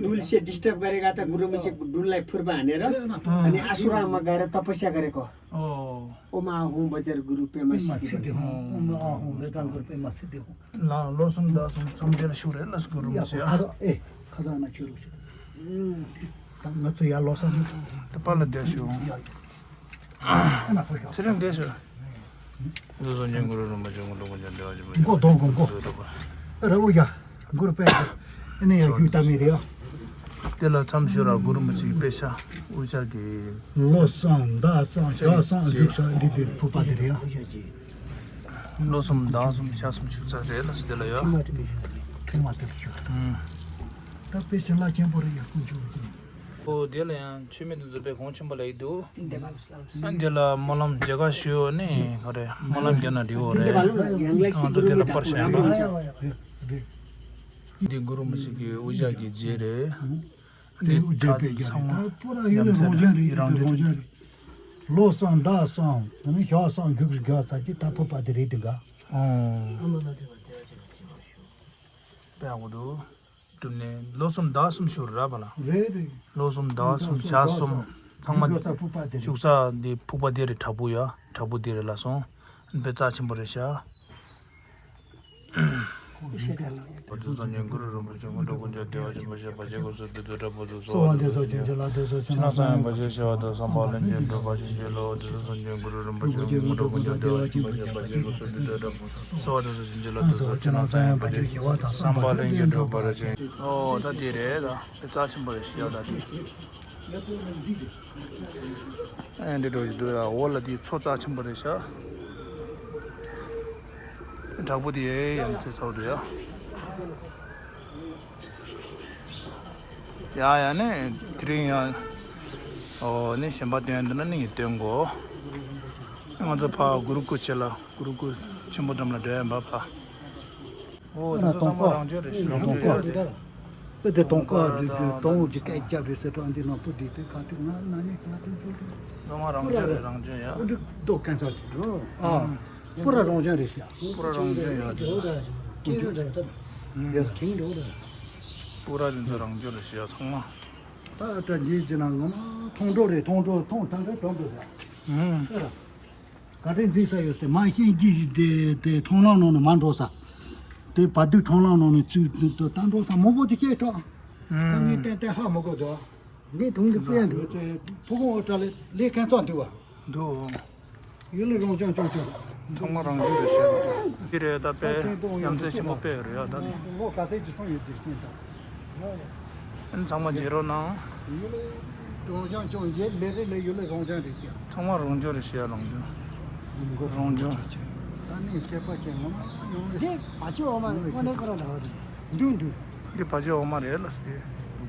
འདུལ་ཤེ་ཌིས་ཊབ་ག་རེ་ག་ད་གུ་རུ་རིན་པོ་ཆེ་འདུལ་ལ་ཕུར་པ་ཨ་ནེ་ར། ཨ་ནི་ཨ་སུ་ར་མ་ག་ར་ཏོ་པ་ཤ་ག་རེ་ཀོ། ཨོ། ཨོ་མ་ཨ་ཧུང་བ་ཇར་གུ་རུ་པེ་མ་ཤི་དེ་ཧོ། ཨོ་མ་ཨ་ཧུང་བེ་ཏང་གུ་རུ་པེ་མ་ཤི་དེ་ཧོ། ལ་ལོ་གསུམ་ཟླ་གསུམ་ཚང་མཇལ་ཤུགས་རེད་ལ་སྐུ་རུ་མ་ཤི་ཡ། ཁ་ད་ཨེ་ཁ་ད་ན་ཁྱོད་རུ་ཤི། ད་ང་ཚོ་ཡ་ལོ་གསུམ་ད་པ་ལ་བསྡད་ཤུགས། ཨ་ན་ཁོ་ཤོག་ཚེ་རིང་བསྡད་ཤུགས། འདི་ཚོ་ཉན་གུ་རུ་རིན་པོ་ཆེ་ངོ་ལོ་ངོ་ཅན་བདེ་བ་ཅན་པ་མགོ་གདོང་གོ་མགོ་རེ་བོ་ཡ། གུ་རུ་པེ་ཨ་ནི་ཡ་རྒྱུ་ད་མི་རེད་ཡ། དེ་ལ་མཚམས་ཤོར་ར་གུ་རུ་རིན་པོ་ཆེའི་དཔེ་ཤ་དབུ་ཞྭ་གི་ལོ་གསུམ་ཟླ་གསུམ་ཞག་གསུམ་འདུག་ས་འདི་དེ་ཕུག་པ་དེ་རེད་ཡ། ལོ་གསུམ་ཟླ་གསུམ་ཞག་གསུམ་བཞུགས་ས་རེད་ལ་དེ་ལ་ཡ། ཁྲིམས་མ་དེ་ཞུ། ད་དཔེ་ཤ་ལ་ཆེན་པོ་རེད་ཡ་ཀུན་ཆུ་རེད། ཨོ་དེ་ལ་ཡང་ཆུ་མིག་དེ་ཚོ་དཔེ་གོང་ཆེན་པོ་ལ་ཡི་འདུག་ཨ་འདི་ལ་སྨོན་ལམ་མཇལ་ཁ་ཞུ་ནི་ག་རེ་སྨོན་ལམ་རྒྱག་ན་འགྲིག་འོ་རེད། ང་ཚོ་དེ་ལ་པར་བཞག་ན། འདི་གུ་རུ་རིན་པོ་ཆེ་གི་དབུ་ཞྭ་གི་རྗེས་རེད། འདི་ད་ཚང་མ་ཡ་མཚན་རང་བྱོན། ལོ་གསུམ་ཟླ་གསུམ་དེ་ནི་ཞག་གསུམ་བཞུགས་དགོས་ས་ཅིག་ད་ཕུག་པ་དེ་རེད་དེ་ག་ཨོ། དཔེ་ཡག་པོ་འདུག་གྲུབ་ནས་ལོ་གསུམ་ཟླ་གསུམ་ཞུ་ར་བ་ལ། རེད་རེད། ལོ་གསུམ་ཟླ་གསུམ་ཞག་གསུམ་ཚང་མ་ཡོད་ས་ཕུག་པ་དེ་རེད། བཞུགས་ས་འདི་ཕུག་པ་དེ་རེད། དྲག་པོ་ཡ་དྲག་པོ་དེ་རེད་ལ་སོང་། དཔེ་རྩ་ཆེན་པོ་རེད་ཤག་དེ་ཚོ་ཉན་གུ་རུ་རིན་པོ་ཆེ་སྔོན་འགྲོ་ཀུན་ཀྱང་བདེ་བ་ཅན་ཕྱག་བགྱིད་དགོས་སོ། དེ་དུས་དྲག་པོ་ཚོ་གསོལ་བ་འདེབས་སོ། བྱིན་གྱིས་བརླབ་ཏུ་གསོལ། ཕྱི་ནང་གསང་བའི་བར་ཆད་ཞི་བ་དང་། བསམ་པ་ལྷུན་གྱིས་གྲུབ་པར་བྱིན་གྱིས་རློབས། དེ་ཚོ་ཉན་གུ་རུ་རིན་པོ་ཆེ་སྔོན་འགྲོ་ཀུན་ཀྱང་བདེ་བ་ཅན་ཕྱག་བགྱིད་དགོས་སོ། དེ་དུས་དྲག་པོ་ཚོ་གསོལ་བ་འདེབས་སོ། བྱིན་གྱིས་བརླབ་ཏུ་གསོལ། ཕྱི་ནང་གསང་བའི་བར་ཆད་ཞི་བ་དང་། བསམ་པ་ལྷུན་གྱིས་གྲུབ་པར་བྱིན། ཨོ་ད་དེ་རེད་ད། དེ་རྩ་ཆེན་པོ་རེད་ཤག་ད་དེ། ཨེ་འདི་འགྲོ་ཞིག་འདུག་ཡ། འོ་ལ་དེ་མཚོ་རྩ་ཆེན་པོ་རེད་ཤག་དྲག་པོ་དེ་ཡ་མཚོ་ཚོགས་འདུག་ཡ། ཡ་ཡ་ནི་དེ་རིང་ཡ། ཨོ་ནི་གཞན་པ་སྟོན་འདུག་ན་ནི་ངས་སྟོན་གོ་ང་ཚོ་ཕ་གུ་རུ་སྐུ་ཆེ་ལ་གུ་རུ་སྐུ་ཆེན་པོ་འགྲམ་ལ་འགྲོ་ཡ་འབབ་ཕ། ཨོ་དེ་ཚོ་ཚང་མ་རང་བྱོན་རེད་ཤག་རང་བྱོན་ཡོད་རེད། དཔེ་དེ་དོང་ཁ་རེད་ཤག་དོང་འོག་གི་སྐད་རྒྱབ་རེད་ཟེར་གྲོང་འདི་ནང་པོ་འདི་དེ་ཁ་ཐུག་ང་ན་ནི་ཁ་ཐུག་ཚོ་དེ། ཚང་མ་རང་བྱོན་རེད། རང་བྱོན་ཡ། ཨོ་འདི་རྡོ་ཁན་ཚ་དེ་རོ་ཨ། པུ་ར་རང་བྱོན་རེད་ཤག་པུ་ར་རང་བྱོན་ཡ་དེ། ཡ་ཁིང་འགྲོ་ར། པུ་ར་དེ་ཚོ་རང་བྱོན་རེད་ཤག་ཚང་མ། ད་ཨ་ཏྲ་འཇིག་ཅི་ན་ངོ་མ་ཐོང་འགྲོ་རེད། ཐོང་འགྲོ་ཐོང་ཐང་འགྲོ་འགྲོ་འགྲོ་ཟ། ཨ་ར། ག་རེ་འཛིན་ས་ཡོད་ཟེར་མ་ཤེས་ཀྱི་ཞིག་དེ་དེ་མཐོང་ལམ་ནང་ནས་མ་འགྲོ་ས། དེ་བ་དུས་མཐོང་ལམ་ནང་ནས་ཚུར་ད་འགྲོ་ས་མང་པོ་ཅིག་སྐྱེས་ཐོག་ད་ངས་ཏན་ཏན་ཧ་མ་གོ་དོ། འདི་དུང་གི་སྤུ་ཡ་འདུག་ཕུ་གུ་ཨོ་ཏྲ་ལེ་ལེ་ཁན་ཚོགས་འདུག་བ། འདུག་ཡུལ་ལས་རང་བྱུང་ཅུང་ཅུང་། ཚང་མ་རང་བྱུང་རེད་ཤག་འདི་རེད་ད་དཔེ་ཡ་མཚན་ཆེན་པོ་དཔེ་ཡོད་རེད་ཡ་ད་ནི། ལོ་ག་ཚད་ཅིག་སོང་ཡོད་དེ་རྐྱེན་དང་། ཨན་ཚང་མ་བརྗེ་རོགས་གནང་། ཡུལ་ལས་རང་བྱུང་ཅུང་ཡེ་ལེ་རེ་ལེ་ཡུལ་ལས་རང་བྱུང་རེད་ཤག་ཚང་མ་རང་བྱུང་རེད་ཤག་རང་བྱུང་། རང་བྱུང་། ད་ནི་ཁྱད་པར་ཅན་ངོ་མ་ཡོང་ལེ། འདི་བ་ཅི་འོ་མ་རེད། དངོས་གནས་ཁོ་རང་འདྲ་བ་རེད། འདུག་འདུག་འདི་བ་ཅི་འོ་མ་རེད་ལ་སྟེ།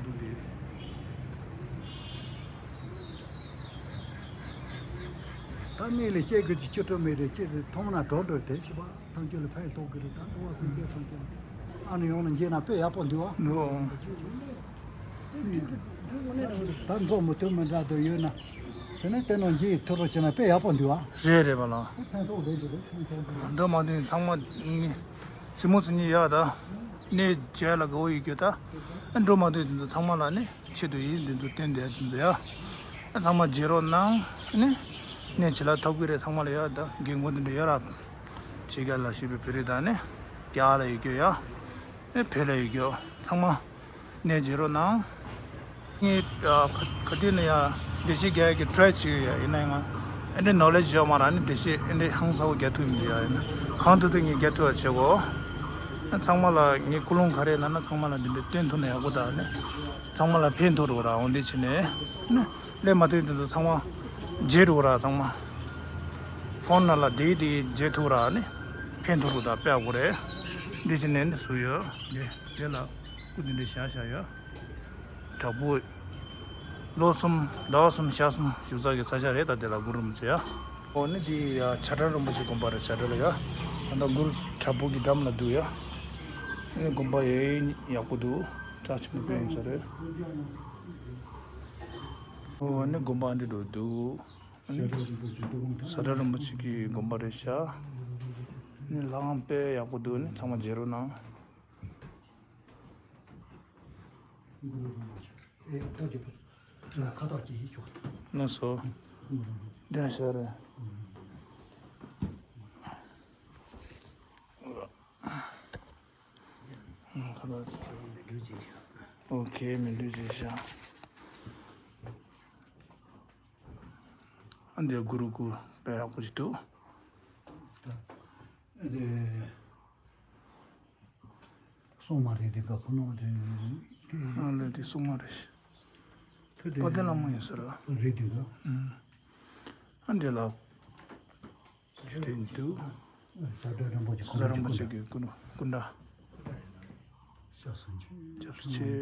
འདུག་འདི། ད་གནས་ལ་བཤད་དགོས་ཀྱི་ཆུ་ཁྲོད་མེད་རེད། ཁྱེད་ཚོས་མཐོང་ན་གྲོགས་འགྲོ་དེ་ཤི་བ་ཐང་ཆུ་ལ་ཕན་ཐོགས་ཀྱི་རེད། ད་འགྲོ་བ་སེམས་ཅན་ཐང་ཆུ་ཨ་ནི་ཡོང་ན་འགྱེལ་ན་དཔེ་ཡག་པོ་འདུག་ཨ། འགྲོ། ད་འགྲོ་མི་ཐུབ་མི་འདྲ་དུ་ཡོད་ན། དེ་ནས་དེ་ནང་འགྱེལ་ཐུབ་རོགས་བྱས་ན་དཔེ་ཡག་པོ་འདུག་ཨ། རེད་རེད་པ་ལགས། ཕན་ཐོགས་རེད་འདུག་རེད་ཕན་ཐོགས་འདུག་འགྲོ་མ་ཐུབ་ཚང་མ་ནི། རྩེད་མོ་རྩེ་ཉེན་ཡོད་ད། གནས་མཇལ་ལ་དགའ་བོ་ཡོད་རྒྱུ་ད། འགྲོ་མ་ཐུབ་དེ་ཚོ་ཚང་མ་ལ་ནི་ཆེད་དུ་ཡིན་དེ་ཚོ་བསྟན་དེ་དེ་ཚོ་ཡ། ཚང་མ་བརྗེ་རོགས་གནང་ནི། གནས་ཆེ་ལ་ཐོབ་ཀྱི་རེད་ཚང་མ་ལ་ཡ་ད་རྒན་རྒོན་དེ་འདྲ་ཡོད་ར། ཕྱི་རྒྱལ་ལ་བཞུགས་པའི་བོད་རིགས་དང་ནི། རྒྱ་གར་ལ་ཡོད་རྒྱུ་ཡ། ཨེ་ཕེ་ལ་ཡོད་རྒྱུ་ཚང་མ་ནས་བརྗེ་རོགས་གནང་། ངས་ཨ་ག་ག་དུས་ནས་ཡ་འགྲེལ་བཤད་རྒྱག་ཡ་གི་ཊ་རའི་བྱེད་ཀྱི་ཡོད། ཡིན་ན་ཡང་ཨེ་འདྲའི་ནོ་ལེ་ཇི་ཡོད་མ་རེད། ཨ་ནི་འགྲེལ་བཤད་ཨེ་འདྲའི་ཧང་སང་པོ་རྒྱག་ཐུབ་མི་འདུག་ཡ། ཡིན་ན་གང་ཐུབ་ཐུབ་ངས་རྒྱག་ཐུབ་པ་བྱེད་གོ། ཨ་ཚང་མ་ལ་ངས་ཀུན་སློང་ག་རེ་ལབ་ན་ཚང་མ་ལ་འདི་འདྲའི་སྟོན་ཐུབ་ན་ཡག་པོ་འདུག་ཨ་ནི་ཚང་མ་ལ་ཕན་ཐོགས་འགྲོ་ར། འོ་འདི་བྱས་ནས་ཨ་ནི་སླེབས་མ་ཐུབ་དེ་ཚོ་ཚང་མ་བརྗེ་འགྲོ་ར། ཚང་མ་ཕོན་ནང་ལ་བསྡད་དེ་བརྗེ་ཐུབ་ར། ཨ་ནི་ཕན་ཐོགས་འགྲོ་ད་དཔེ་ཡག་པོ་རེད། འདི་བྱས་ནས་འདི་བཟོས་ཡོད། འདི་དེ་ལ་སྐུ་འདི་འདྲ་བཞག་བཞག་ཡོད། དྲག་པོ། ལོ་གསུམ་ཟླ་བ་གསུམ་ཞག་གསུམ་བཞུགས་ས་གི་ས་ཆ་རེད། ད་དེ་ལ་གུ་རུ་རིན་པོ་ཆེ་ཡ། འོ་ནི་འདི་ཡ་བྱ་བྲལ་རིན་པོ་ཆེ་དགོན་པ་རེད། བྱ་བྲལ་ཡ། ད་ལྟ་གུ་རུ་དྲག་པོ་གི་འགྲམ་ལ་འདུག་ཡ། ཨ་ནི་དགོན་པ་ཡ་ཡག་པོ་འདུག་རྩ་ཆེན་པོ་དཔེ་ཡིན་ས་རེད། འོ་ནི་དགོན་པ་འདི་འགྲོ་འདུག་ཨ་ནི་བྱ་བྲལ་རིན་པོ་ཆེ་གི་དགོན་པ་རེད་ཤག་ཨ་ནི་ལྷ་ཁང་དཔེ་ཡག་པོ་འདུག་ཨ་ནི་ཚང་མ་མཇལ་རོགས་གནང་། ཨེ་ཡ་ཏོ་ཅི་པོ། ཁ་ཏོག་ཅི་ཡི་ཆོག་ལགས་སོ། འདི་ན་ཤར་རེད། ཁ་ཏོག་ཅི། ཨོ་ཁེ། མི་འདུག་ཅེས་བྱ། ཨ་འདི་གུ་རུ་སྐུ་དཔེ་ཡག་པོ་ཅིག་འདུག་ཨ་འདི། སྲུང་མ་རེད་དེ་ག་ཁོ་ནོ་དེ། ཨ་ལས་དེ་སྲུང་མ་རེད། དཔལ་ལྡན་བླ་མ་ཡིན་ཟེར། རེད་དེ་ག་ཨ་འདི་ལ། ཇུ་དེ་འདུག་བྱ་བྲལ་རིན་པོ་ཆེ་ཁོང་རིན་པོ་ཆེ་གི་སྐུ་སྐུ་འདྲ། སྐྱབས་སུ་མཆི། སྐྱབས་སུ་མཆི།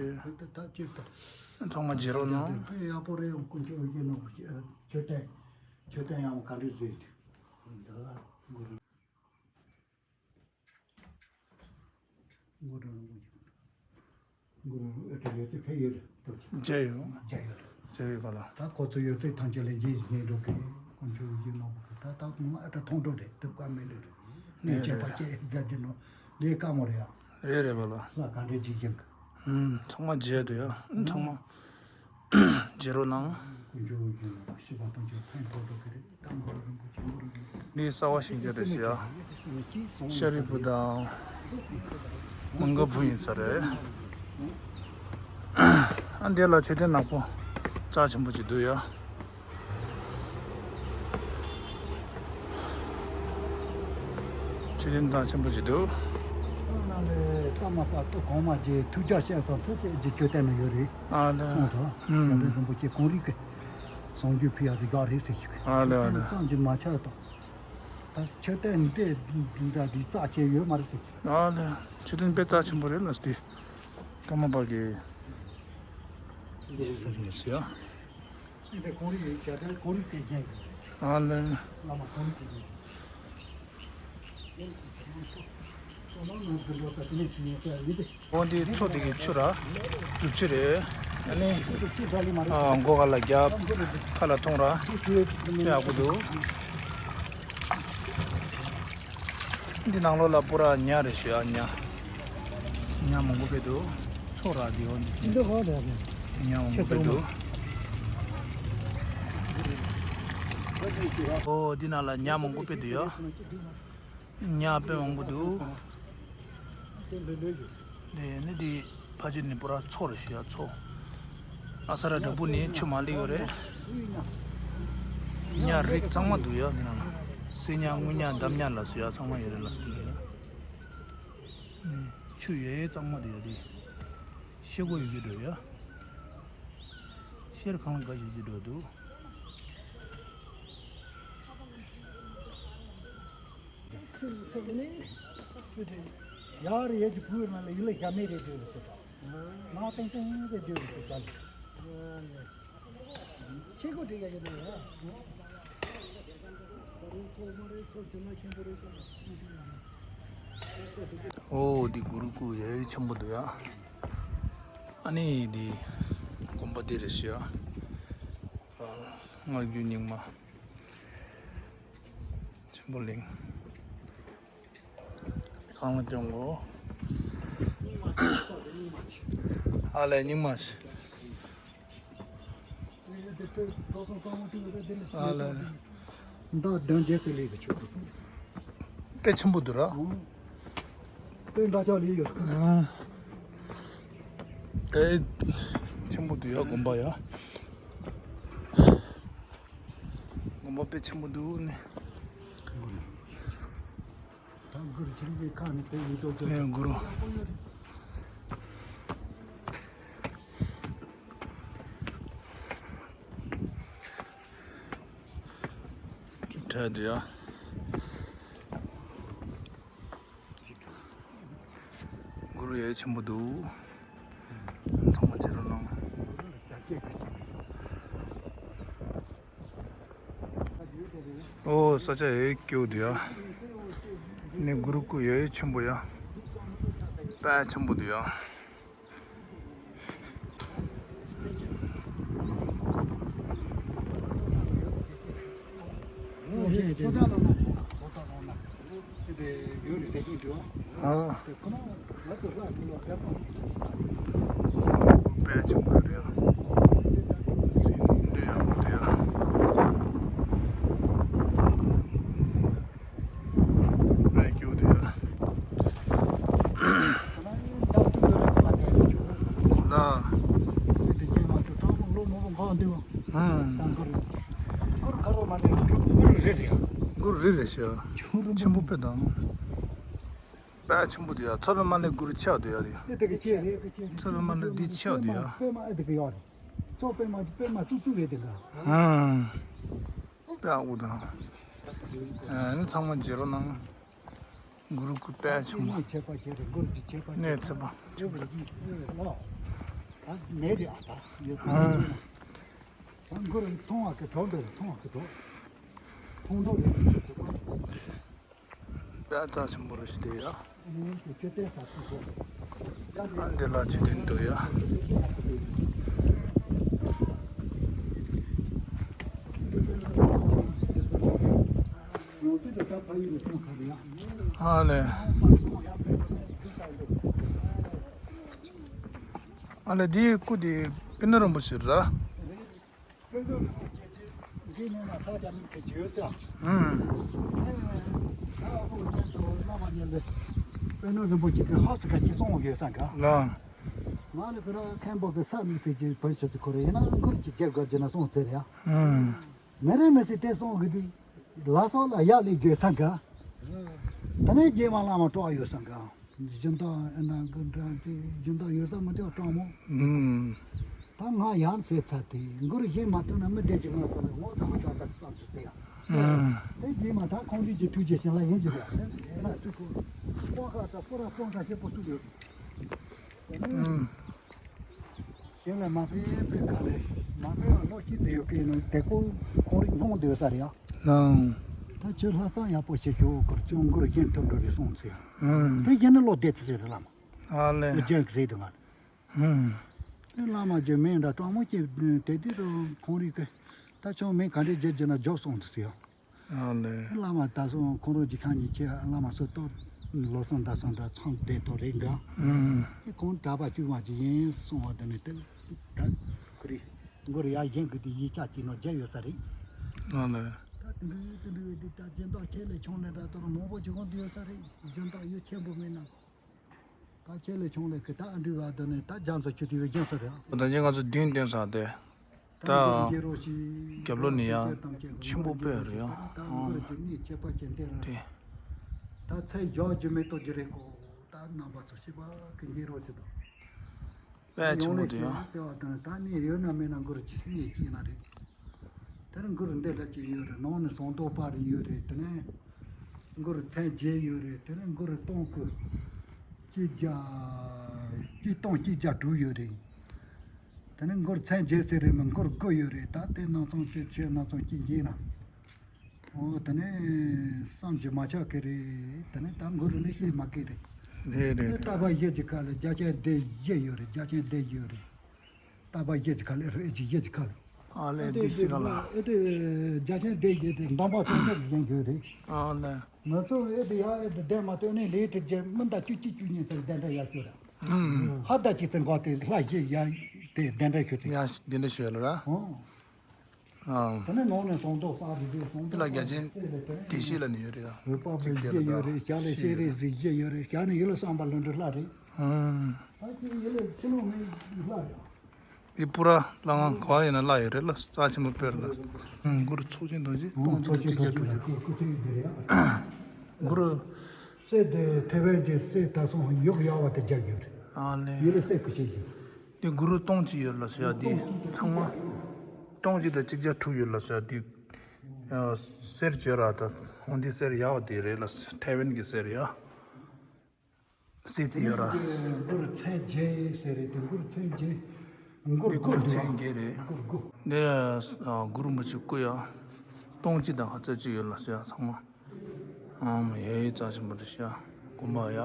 ཚང་མ་མཇལ་རོགས་གནང་། དཔེ་ཡག་པོ་རེད། ཡང་དཀོན་མཆོག་ཡེ་ནོ་མཆོད་རྟེན། མཆོད་རྟེན་ཡང་ག་འདྲ་བཟོས་འདུག་འདི་གུ་རུ། གུ་རུ་རིན་པོ་ཆེ། གུ་རུ་ཨེ་ཏྲ་ཡོད་ཚད་ཕེབས་ཡོད་རེད་འདུག་མཇལ་ཡོད། མཇལ་ཡོད་རེད། མཇལ་ཡོད་པ་ལ། ད་ཁོ་ཚོ་ཡོད་ཚད་ཐམས་ཅད་ལ་མཇལ་ཡིན་འགྲོ་གི། དཀོན་མཆོག་ཡིན་ནོ་གི། ད་ད་ཁོང་མ་ཨེ་ཏྲ་མཐོང་འགྲོ་རེད། དུབ་ཀ་མེད་ལེ་རེད། ནས་བྱས་པ་ཅེས་བྱ་རྒྱུ་ནོ་ལས་དཀའ་མོ་རེད་ཡ། རེད་རེད་པ་ལ། ལ་ག་འདྲས་ཅིག་ཡིན་གི། ཨུམ་ཚང་མ་མཇལ་འདུག་ཡ། ཨུམ་ཚང་མ། མཇལ་རོགས་གནང་། ནི་གསར་བ་ཞིག་མཇལ་འདྲ་ཞིག་ཡ། ཤཱ་རིའི་བུ་དང་། མང་ག་བུ་ཡིན་ས་རེད། ཨ་འདི་ལ་མཆོད་རྟེན་ནག་པོ་རྩ་ཆེན་པོ་ཅིག་འདུག་ཡ། མཆོད་རྟེན་རྩ་ཆེན་པོ་ཅིག་འདུག་ནང་ལས་ཀརྨ་པ་ཏོ་གོང་མ་གྱི་ཐུགས་རྒྱ་བཤད་སོང་ཐུགས་སྲས་ཀྱི་མཆོད་རྟེན་ནང་ཡོད་རེད། ཨ་ལ། གསུངས་སོ། ཨུམ། བྱ་བྲལ་རིན་པོ་ཆེ་གངས་རི་གི་གསང་རྒྱུད་ཕུལ་ཡག་དེ་ཡག་རེད་ཟེར་ཞིག་ཨ་ལ་ཨ་ལ། བསམ་གྱིས་མ་ཁྱབ་དང་། ད་མཆོད་རྟེན་འདི་འདི་འདྲ་འདི་རྩ་ཆེ་ཡོད་མ་རེད་ཟེར། ཨ་ལ། མཆོད་རྟེན་དཔེ་རྩ་ཆེན་པོ་རེད་ལ་སྟེ། ཀརྨ་པ་གི་ཟེར་ཡོད་ཟེར་ཡ། འདི་གངས་རི་ཡིན། བྱ་བྲལ་གངས་རི་དེ་བཞིན་ཡིན། ཨ་ལེ། བླ་མ་གངས་རི་དེ་བཞིན་ཡིན། འོ་འདི་མཚོ་དེ་གི་ཆུ་ར། རུབ་ཆུ་རེད། ཨ་ནི། ཨ་མགོ་ཁ་ལ་རྒྱབ། ཁ་ལ་འཐུང་ར། ཡག་པོ་འདུག་འདི་ནང་ལོགས་ལ་པུ་ར་ཉ་རེད་ཤག་ཉ། ཉ་མང་པོ་དཔེ་འདུག་མཚོ་ར་འདི་འོ་འདི་ཅི། ཉ་མང་པོ་དཔེ་འདུག་འོ་འདི་ནང་ལ་ཉ་མང་པོ་དཔེ་འདུག་ཡ། ཉ་དཔེ་མང་པོ་འདུག་དེ་ནི་འདི་ཕ་ཆེ་ནི་པུ་ར་མཚོ་རེད་ཤག་མཚོ། ཨ་ས་ར་འདྲ་པོ་ནི་ཆུ་མ་ལི་ཡོད་རེད། ཉ་རིགས་ཚང་མ་འདུག་ཡ། འདི་ནང་ལ་སེ་ཉ་དངུལ་ཉ་འདམ་ཉ་ལ་སོགས་ཡ་ཚང་མ་ཡོད་རེད་ལ་སོགས་ཡ། ནི་ཆུ་ཡོད་ཡ་ཚང་མ་འདུག་ཡ། དེ་ཤེལ་སྒོ་ཡོད་ཀྱི་འགྲོ་ཡ། ཤེལ་གང་ལ་དགའ་ཞིག་ཅིག་འགྲོ་འདུག་ཚུར་ཚུར་ནས་ཡར་ཡར་གྱི་བུ་ན་ལ་ཡུལ་ལ་ཞྭ་མེད་རེད་འདུག་ཟེར། ནང་ཏིང་ཏིང་རེད་འདུག་ཟེར། ཤེལ་སྒོ་འདྲ་ཡ་ཡོད་འདུག་ཡ། ཨོ་འདི་གུ་རུ་སྐུ་ཡ་ཡ་ཆེན་པོ་འདུག་ཡ། ཨ་ནི་འདི་དགོན་པ་འདི་རེད་ཤག་ཨ་སྔགས་རྒྱུད་རྙིང་མ། ཆེན་པོ་གླིང་། གང་ལ་སྐྱོང་གོ་ཨ་ལས་རྙིང་མ་ཞིག་ཨ་ལས། མདའ་གདོན་བརྒྱད་ཀྱི་ལས་ཀྱི་ཆོག་དཔེ་ཆེན་པོ་འདུག་ར། དཔེ་འདྲ་ཆགས་ལས་ཡོད། ཨ། དཔེ་ཆེན་པོ་འདུག་ཡ། དགོན་པ་ཡ། དགོན་པ་དཔེ་ཆེན་པོ་འདུག་ནི། ད་གུ་རུ་ཆེན་པོའི་ཁ་ནས་དཔེ་ཡིན་དོ་ཅོ་ནས་གུ་རུ། གྲལ་དུ་ཡ། གུ་རུ་ཡ་ཆེན་པོ་འདུག་ཚང་མ་ཅི་རུ་ནང་། ཨོ་ས་ཆ་ཡ་སྐྱོ་འདུག་ཡ། ནི་གུ་རུ་སྐུ་ཡ་ཆེན་པོ་ཡ། དཔེ་ཆེན་པོ་འདུག་ཡ། ཨ། དཔེ་ཆེན་པོ་རེད། སེམས་འདི་ཡག་པོ་འདུག་ཡ། ཨ་ཀྱོ་དེ། ལ། གུ་རུ་རེ་རེ་ཤག་ཆེན་པོ་དཔེ་དང་། དཔེ་ཆེན་པོ་འདུག་ཡ། མཚོ་པདྨ་ལ་གུ་རུ་ཆེ་བ་འདུག་ཡ་རེད། མཚོ་པདྨ་ལ་འདི་ཆེ་བ་འདུག་ཡ། དཔེ་མ་ཨེ་དེ་གི་ཡོད་རེད། མཚོ་པདྨ་དཔེ་མ་ཏུ་ཏུ་རེད་དེ་ག་དཔེ་ཨ་ཁུ་དང་། ཨ་ནི་ཚང་མ་བརྗེ་རོགས་གནང་། གུ་རུ་སྐུ་དཔེ་ཆེན་པོ། གནས་ཚད་པ་བརྗེ་རེད། གུ་རུ་གི་ཆད་པ་གནས་ཚད་པ་ཆེན་པོ་རེད། ཨ་མེད་རེད། ཨ་ད་ཡོད་ཨ་ད་གུ་རུ་མཐོང་བ་གི་གྲོགས་འདི་རེད། མཐོང་བ་གི་གྲོགས། མཐོང་གྲོགས་རེད། དཔེ་རྩ་ཆེན་པོ་རེད་ཞེས་དེ་ཡ། ཨ་འདི་ལ་ཆུ་ལྡན་འདུག་ཡ། ཨ་ལེ། ཨ་ལེ་འདིའི་སྐུ་དེ་པཎ་ཌི་རིན་པོ་ཆེ་ར། དཔེ་མཛོད་རིན་པོ་ཆེ་གི་ནང་ལ་ས་ཆ་མིག་གི་བརྗོད་ས། ཨང་། ད་ཨ་ཁུ་ཉན་དུ་བླ་མ་ཉན་པའི་དཔེ་མཛོད་རིན་པོ་ཆེ་གི་ཧབ་སི་ཁ་ཅིག་སོང་ཡོད་ས་ག་ལ། ང་ནི་ཁོ་རང་མཁན་པོ་གི་ས་མིག་དེ་ཅིག་བོན་ཆུ་ཚོད་ཁོ་རེ་ཡིན་ན་མགུར་གྱི་རྒྱབ་དགའ་རྒྱུ་ན་སོང་ཟེར་ཡ། ཨང་། མེ་རེ་མེ་སི་དེ་སོང་གི་དུས་ལ་སོགས་ལ་ཡག་ལས་དགོས་ས་ག་ད་ནས་རྗེས་མ་བླ་མ་སྤྲོ་བ་ཡོད་ས་ག་སྦྱིན་བདག་ཨེ་ན་གི་འདྲ་དེ་སྦྱིན་བདག་ཡོད་ས་མི་དེ་སྤྲང་མོ། ཨུམ། ད་ང་ཡང་ཟེར་ཚར་དེ་མགུར་གཞན་མ་ཐོན་ན་མི་བསྡད་ཀྱི་ང་ཚོ་ལ་ངོ་ཚ་མ་ཚ་ཚ་ཚ་ཚ་དེ་ཡང་། ཨུམ། དེ་རྗེས་མ་ད་ཁོང་རིགས་ཀྱི་ཐུགས་རྗེ་ཞིང་ལ་ཡིན་གྱི་རེད། ཨེ་ན་ཐུགས་ཁོ་སྤོང་ཁ་ད་སྤོ་ར་སྤོང་ཁ་ཞེ་པོ་ཐུགས་ཡོད། ཨུམ། གཞན་ལ་མ་ཕན་པའི་ཁ་ལས་མ་ཕན་པ་ལོ་གཅིག་ཙམ་ཡོད་ཀྱི་ནང་དེ་ཁོ་ཁོང་རིགས་སྣང་སྡོད་ས་རེད་ཡ། ལའང་། ད་ཁྱོད་ལྷག་བསམ་ཡག་པོ་བྱེད་ཤོག་ཁོར་ཅུང་མགུར་རྒྱན་ཐུབ་འགྲོ་རེ་སོང་ཚེ། ཨང་། དེ་གཞན་ནི་བློ་བདེ་ཚེ་རེ་ལ་མ། ཨ་ལེ། རྒྱན་ཟེར་དུ་མ། ཨང་། དེ་བླ་མ་རྒྱུ་མིང་འདྲ་སྤྲང་མོ་སྐྱེས་དེ་དུས་རུ་ཁོང་རིག་གི། ད་ཁྱོད་མིང་ག་འདྲའི་རྒྱུ་རྒྱུ་ན་རྒྱོབ་སོང་དུ་ཟེར། ཨ་ལེ། བླ་མ་ད་སོང་ཁོང་རང་གི་ཁ་ཉིན་ཁྱེད་བླ་མ་སུ་གཏོར། ལོ་སོང་ཟླ་སོང་ད་ཚང་བསྡད་དོ་རེད་འགའ། ཨང་། དེ་ཁོང་གྲྭ་པ་བཅུ་མ་ཅིག་ཡིན་སོང་བ་དེ་ནས་དེ་ད་ཁོ་རིག་མགོ་རུ་ཡར་བཞེངས་གི་དེ་ཡིག་ཆ་ཅིག་ནང་བརྒྱབ་ཡོད་ས་རེད། ཨ་ལེ། ད་དེ་འདྲ་དེ་འདྲ་དེ་ད་སྦྱིན་བདག་ཁྱེད་ལས་ཆུང་ནས་འདྲ་དོར་མང་པོ་ཅིག་ཁོང་དུ་ཡོད་ས་རེད། སྦྱིན་བདག་ཡོད་ཆེན་པོ་མིན་ན། ད་ཁྱེད་ལས་ཆུང་ལས་ཀི་ད་ཨ་འདྲ་བ་དེ་ནས་ད་རྒྱ་མཚོ་ཆུ་དེ་བས་བཞེངས་ས་རེད། ད་ནི་ང་ཚོ་མདུན་སྟོན་ས་དེ། ད་རྒྱབ་ལོགས་ནས་ཡང་ཆེན་པོ་དཔེ་རེད་ཡང་། ཨང་། དེ། ད་ཚད་བཞག་རྒྱུ་མེད་དོ་རྒྱུ་རེད་གོ། ད་རྣམ་པ་ཚོ་ཤེས་པ་གི་འགྱེད་རོགས་བྱེད་དོ། དཔེ་ཆེན་པོ་དེ་ཡང་། ཟེར་བ་དང་ད་ནི་ཡོད་ན་མེད་ན་མགུར་གྱི་གནས་སྐྱེས་ན་རེད། དེར་མགུར་འདི་འདྲ་ཅིག་ཡོད་རེད། ནང་ནས་ཟངས་མདོག་པར་ཡོད་རེད། དེ་ནས་མགུར་མཚན་བརྒྱད་ཡོད་རེད། དེ་ནས་མགུར་སྟོང་དགུ་གཅིག་བརྒྱ་གཅིག་སྟོང་གཅིག་བརྒྱ་དྲུག་ཡོད་རེད། དེ་ནས་མགུར་མཚན་བརྒྱད་ཟེར་རེད་མི་མགུར་དགུ་ཡོད་རེད། ད་དེ་སྣ་ཚོགས་ཆེ་ཆེ་སྣ་ཚོགས་ཀྱི་རྗེས་ན། འོ་དེ་ནས་བསམ་གྱིས་མ་ཆགས་ཀྱི་རེད། དེ་ནས་ད་མགུར་ནི་ཤེས་མ་ཀི་རེད། རེད་རེད། ཨེ་རྟ་པ་བཞི་གྱི་ཁ་ལ་རྒྱ་ཆེན་སྡེ་བཞི་ཡོད་རེད། རྒྱ་ཆེན་སྡེ་བཞི་ཡོད་རེད། རྟ་པ་བཞི་གྱི་ཁ་ལ་ཨེ་རེད་ཨེ་ཅི་བཞི་གྱི་ཁ་ལ། ཨ་ལས་ཨེ་དེ་དེ་སི་ག་ལ། ཨེ་དེ་རྒྱ་ཆེན་སྡེ་བཞི་དེ་འདམ་པ་སྟོང་ཆ་གི་ཡན་ཡོད་རེད། ཨ་ལས། ང་ཚོ་ཨེ་དེ་ཡ་ཨེ་དེ་ལྡན་མ་ཐོན་ནས་ལས་དེ་རྒྱལ་མི་འདའ་བཅུ་གཅིག་བཅུ་གཉིས་ཚེ་གདན་འདྲ་ཡར་ཤོད་ར། ཧ་ད་ཅི་ཚེ་འགོ་དེ་ལྷ་བཞི་ཡ་དེ་གདན་འདྲ་ཤོད་དེ། ཡ་གདན་འདྲ་ཤོད་ལ་ར། ཨོ། ཨ། དེ་ནས་ནང་ནས་ཟངས་མདོག་དཔལ་རི་རེད། ཟངས་མདོག་དཔལ་རི་དེ་ལ་རྒྱ་ཆེན་བདེ་གཤེགས་ལབ་ནས་ཡོད་རེད་ཡ། འོད་དཔག་མེད་བཞི་ཡོད་རེད། ཞྭ་ལས་ཤེས་རིག་གཟིགས་བཞི་ཡོད་རེད། ཞྭ་ནས་ཡུལ་ལ་བསམ་པ་ལྷུན་གྲུབ་ལྷ་རེད། ཨང་། ད་ཁྱེད་ཡུལ་ལ་ཕྱི་ལོགས་མི་ལྷ་རེད། འདི་པུ་ར་ལྷ་ཁང་ག་བ་ཡིན་ན་ལྷ་ཡོད་རེད་ལ། རྩ་ཆེན་པོ་དཔེར་ན། ཨང་། གུ་རུ་ཚོགས་ཆེན་རྡོ་རྗེ་སྟོང་གཅིག་དང་གཅིག་བརྒྱ་དྲུག་ཅུ། སྐུ་ཚེ་འདི་རེད་ཡ། གུ་རུ། གསེར་དེ་ཐེ་ཝན་གྱི་གསེར་ད་སོང་ཡོག་ཡོག་བ་དེ་རྒྱག་རྒྱུ་རེད། ཨ་ལེ། ཡུལ་ལ་གསེར་སྐུ་ཆེ་རྒྱུ། འདི་གུ་རུ་སྟོང་གཅིག་ཡོད་ལ་ཟེར་ཡ། འདི་ཚང་མ་སྟོང་གཅིག་དང་གཅིག་བརྒྱ་དྲུག་ཡོད་ལ་ཟེར་ཡ། འདི་གསེར་བྱོས་ར། ད་འོ་འདི་གསེར་ཡག་པ་དེ་རེད་ལ། ཐེ་ཝན་གྱི་གསེར་ཡ། གསེར་རྩི་ཡོད་ར། གུ་རུ་མཚན་བརྒྱད་ཟེར་རེད་དེ། གུ་རུ་མཚན་བརྒྱད། གུ་རུ། འདི་གུ་རུ་མཚན་བརྒྱད་རེད། གུ་རུ་དགུ། འདི་ཨ་གུ་རུ་མི་གཅིག་སྐུ་ཡ། སྟོང་གཅིག་དང་ཁ་ཚད་གཅིག་ཡོད་ལ་ཟེར་ཡ་ཚང་མ། ཨམ། ཡེ་ཡེ་རྩ་ཆེན་པོ་རེད་ཤག། དགོན་པ་ཡ།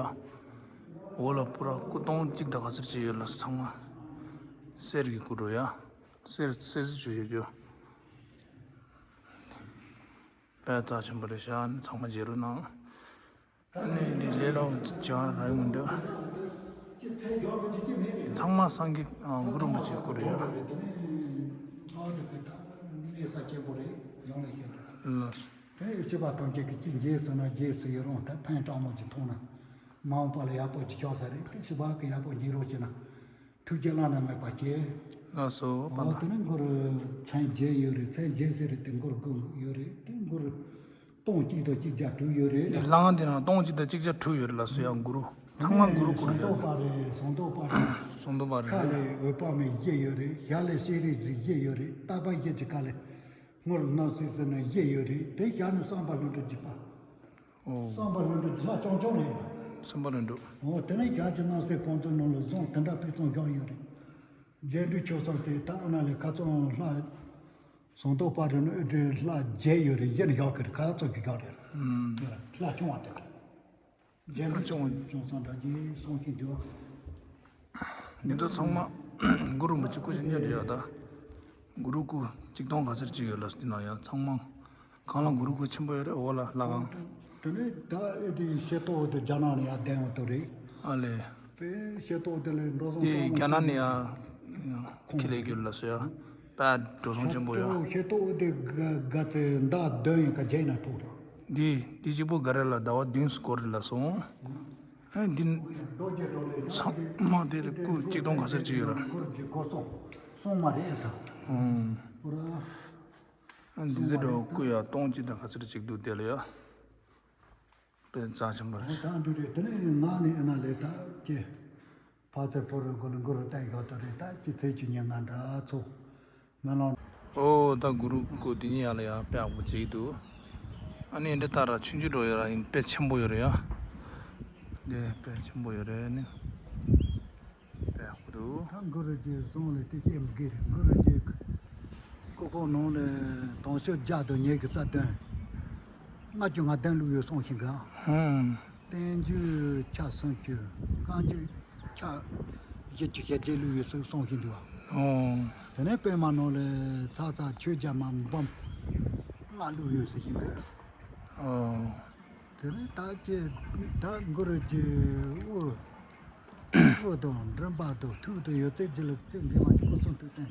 འོ་ལ་པུ་ར་སྐུ་སྟོང་གཅིག་དང་ཁ་ཚད་གཅིག་ཡོད་ལ་ཚང་མ། གསེར་གྱི་གུ་རུ་ཡ། གསེར་གསེར་གཟི་བྱུགས་བྱས་རྒྱུ། དཔེ་རྩ་ཆེན་པོ་རེད་ཤག། ཨ་ནི་ཚང་མ་མཇལ་རོགས་གནང་། ཨ་ནི་འདི་ལས་སླ་པོ་ཅིག་རག་གི་མི་འདུག། ཚང་མ་སངས་རྒྱས་ཨ་གུ་རུ་རིན་པོ་ཆེའི་སྐུ་རེད་ཡ། ལགས། དེ་ཕྱི་པ་ཐམས་ཅད་ཀྱི་ཅི་འཇལ་ཟེར་ན་འཇལ་སུ་ཡི་རང་ད་ཐེངས་དྲང་མོ་ཅིག་མཐོང་ན་མ་འོངས་པ་ལ་ཡག་པོ་ཅིག་ཆགས་ས་རེད། དེ་ཕྱི་པ་གི་ཡག་པོ་འཇལ་རོགས་བྱས་ན། ཐུགས་རྗེ་བླ་ན་མེད་པ་བྱས། ལགས་སོ་པ་ལགས། དེ་ནས་གུ་རུ་མཚན་བརྒྱད་ཡོད་རེད། མཚན་བརྒྱད་ཟེར་རེད་དེ། གུ་རུ་དགུ་ཡོད་རེད་དེ། གུ་རུ་སྟོང་གཅིག་དང་གཅིག་བརྒྱ་དྲུག་ཡོད་རེད། འདི་ལྷ་ཁང་འདི་ནང་སྟོང་གཅིག་དང་གཅིག་བརྒྱ་དྲུག་ཡོད་རེད་ལགས་སོ་ཡ། གུ་རུ་ཚང་མ་གུ་རུ་སྐུ་རེད་ཡ། ཟངས་མདོག་དཔལ་རི། ཟངས་མདོག་དཔལ་རི། ཟངས་མདོག་དཔལ་རི། ཁ་ལས་འོད་དཔག་མེད་བཞི་ཡོད་རེད། ཞྭ་ལས་ཤེས་རིག་གཟིགས་བཞི་ཡོད་རེད། རྟ་པ་བཞི་གི་ཁ་ལས་སྔོ་སྣང་སྲིད་ཟེར་ན་བཞི་ཡོད་རེད། དེ་ཞྭ་ནི་བསམ་པ་ལྷུན་གྲུབ་ཀྱི་པ། ཨོ། བསམ་པ་ལྷུན་གྲུབ་ཀྱི་ལྷ་རྐྱང་རྐྱང་རེད་ལ། བསམ་པ་ལྷུན་གྲུབ། ཨོ། དེ་ནས་ཞྭ་གི་སྣང་སྲིད་གང་དུ་སྣང་ལ་བཟུང་དེ་འདྲ་ཕུན་སུམ་བཞག་ཡོད་རེད། རྗེ་འབྲུ་ཆོས་བཟང་ཟེར་ད་ཨ་ན་ལས་ཁ་ཚང་ལྷ། ཟངས་མདོག་དཔལ་རི་ནི་ཨེ་འདྲའི་ལྷ་བརྒྱད་ཡོད་རེད། གཞན་བཞག་གི་རེད། ཁ་ཚང་གི་བཞག་རེད། ཨུམ། ལྷ་ཆུང་བ་དེ་རེད། རྗེ་འབྲུ་ཆུང་བ་ཆུང་སོང་འདྲ་རྗེས་གསུང་གིན་འདུག། འདི་ཚོ་ཚང་མ་གུ་རུ་རིན་པོ་ཆེ་སྐུ་ཞིག་རྙེད་ཡོད་ད། གུ་རུ་སྐུ་གཅིག་སྟོང་ག་ཚོད་ཅིག་ཡོད་ལ་འདི་ན་ཡང་ཚང་མ། གང་ལ་གུ་རུ་སྐུ་ཆེན་པོ་ཡོད་རེད། འོ་ལ་ལྷ་ཁང་། དེ་ནས་ད་ཨེ་དེ་ཤེལ་ཏོག་དེ་རྒྱ་ནག་ནས་ཡར་བསྡད་ཡོང་དུ་རེད། ཨ་ལས། དེ་ཤེལ་ཏོག་དེ་ལས་འགྲོ་སོང་དེ་རྒྱ་ནག་ནས་ཡར་ཁྱི་ལས་རྒྱུ་ལ་སོ་ཡ། ད་འགྲོ་སོང་ཆེན་པོ་ཡ། ཤེལ་ཏོག་དེ་ག་ག་ཚོད་མདའ་བདུན་ཡིན་ག་བརྒྱད་ཡིན་ན་ཐུག་རེད། འདི་འདི་གཅིག་པོ་ག་རེ་ལ་ཟླ་བ་བདུན་སྐོར་རེ་ལ་སོང་། ཨ་འདི་ཚང་མ་དེ་ལ་སྐུ་གཅིག་སྟོང་ག་ཚོད་ཅིག་ཡོད་ར། ཨང་། ཨ་འདི་ཚོ་འགྲོ་སྐུ་ཡ་སྟོང་གཅིག་དང་ག་ཚོད་ཅིག་འདུག་དེ་ལ་ཡ། དཔེ་རྩ་ཆེན་པོ་རེད། ད་འདི་རེད། དེ་ནས་ང་ནི་ཨ་ན་ལས་ད་ཀྱེ། ཕ་ཚེ་ཕོ་རོག་གོ་ལ་གུ་རུ་བསྟན་ཡོད་དོ་རེད། ད་ཅི་ཚེ་ཅི་ཉིན་ང་འདྲ་ཚོ་མི་ལང་། ཨོ་ད་གུ་རུ་སྐུ་དེ་ཉིད་ཡ་ལ་ཡ་དཔེ་ཡག་པོ་བྱེད་ཀྱི་འདུག། ཨ་ནི་འདི་ལྟར་ཆུང་ཆུང་འགྲོ་ཡོད་ར་ཡིན། དཔེ་ཆེན་པོ་ཡོད་རེད་ཡ། འདི་དཔེ་ཆེན་པོ་ཡོད་རེད་ནི། དཔེ་ཡག་པོ་འདུག། ད་གུ་རུ་གྱི་གསུང་ལས་དེ་བཤད་མི་དགོས་རེད། གུ་རུ་གྱི་སྐུ་ཁོག་ནང་ལ་དུང་ཕྱུར་བརྒྱ་དང་ཉི་ཤུ་རྩ་བདུན། ལྔ་བཅུ་ང་བདུན་བླུགས་ཡོད་གསུང་ཞིང་ག། ཧུམ། བསྟན་འགྱུར་ཆ་སུམ་ཅུ། བཀའ་འགྱུར་ཆ་བཞི་བཅུ་ཞེ་བརྒྱད་བླུགས་ཡོད་ཟེར་གསུང་ཞིང་འདུག། ཨོ། དེ་ནས་པད་མ་ནང་ལ་ཚ་ཚ་ཆོས་རྒྱལ་མ་འབུམ་ལྔ་བླུགས་ཡོད་ཟེར་ཞིང་ག། ཨོ། དེ་ནས་ད་ཀྱེ་ད་གུ་རུ་གྱི་དབུ་དབུ་དང་མགྲིན་པ་དང་ཐུགས་དང་ཡོད་ཚད་ཀྱི་ལ་ཚེ་འགན་མ་གྱི་སྐུ་གསུང་ཐུགས་རྟེན།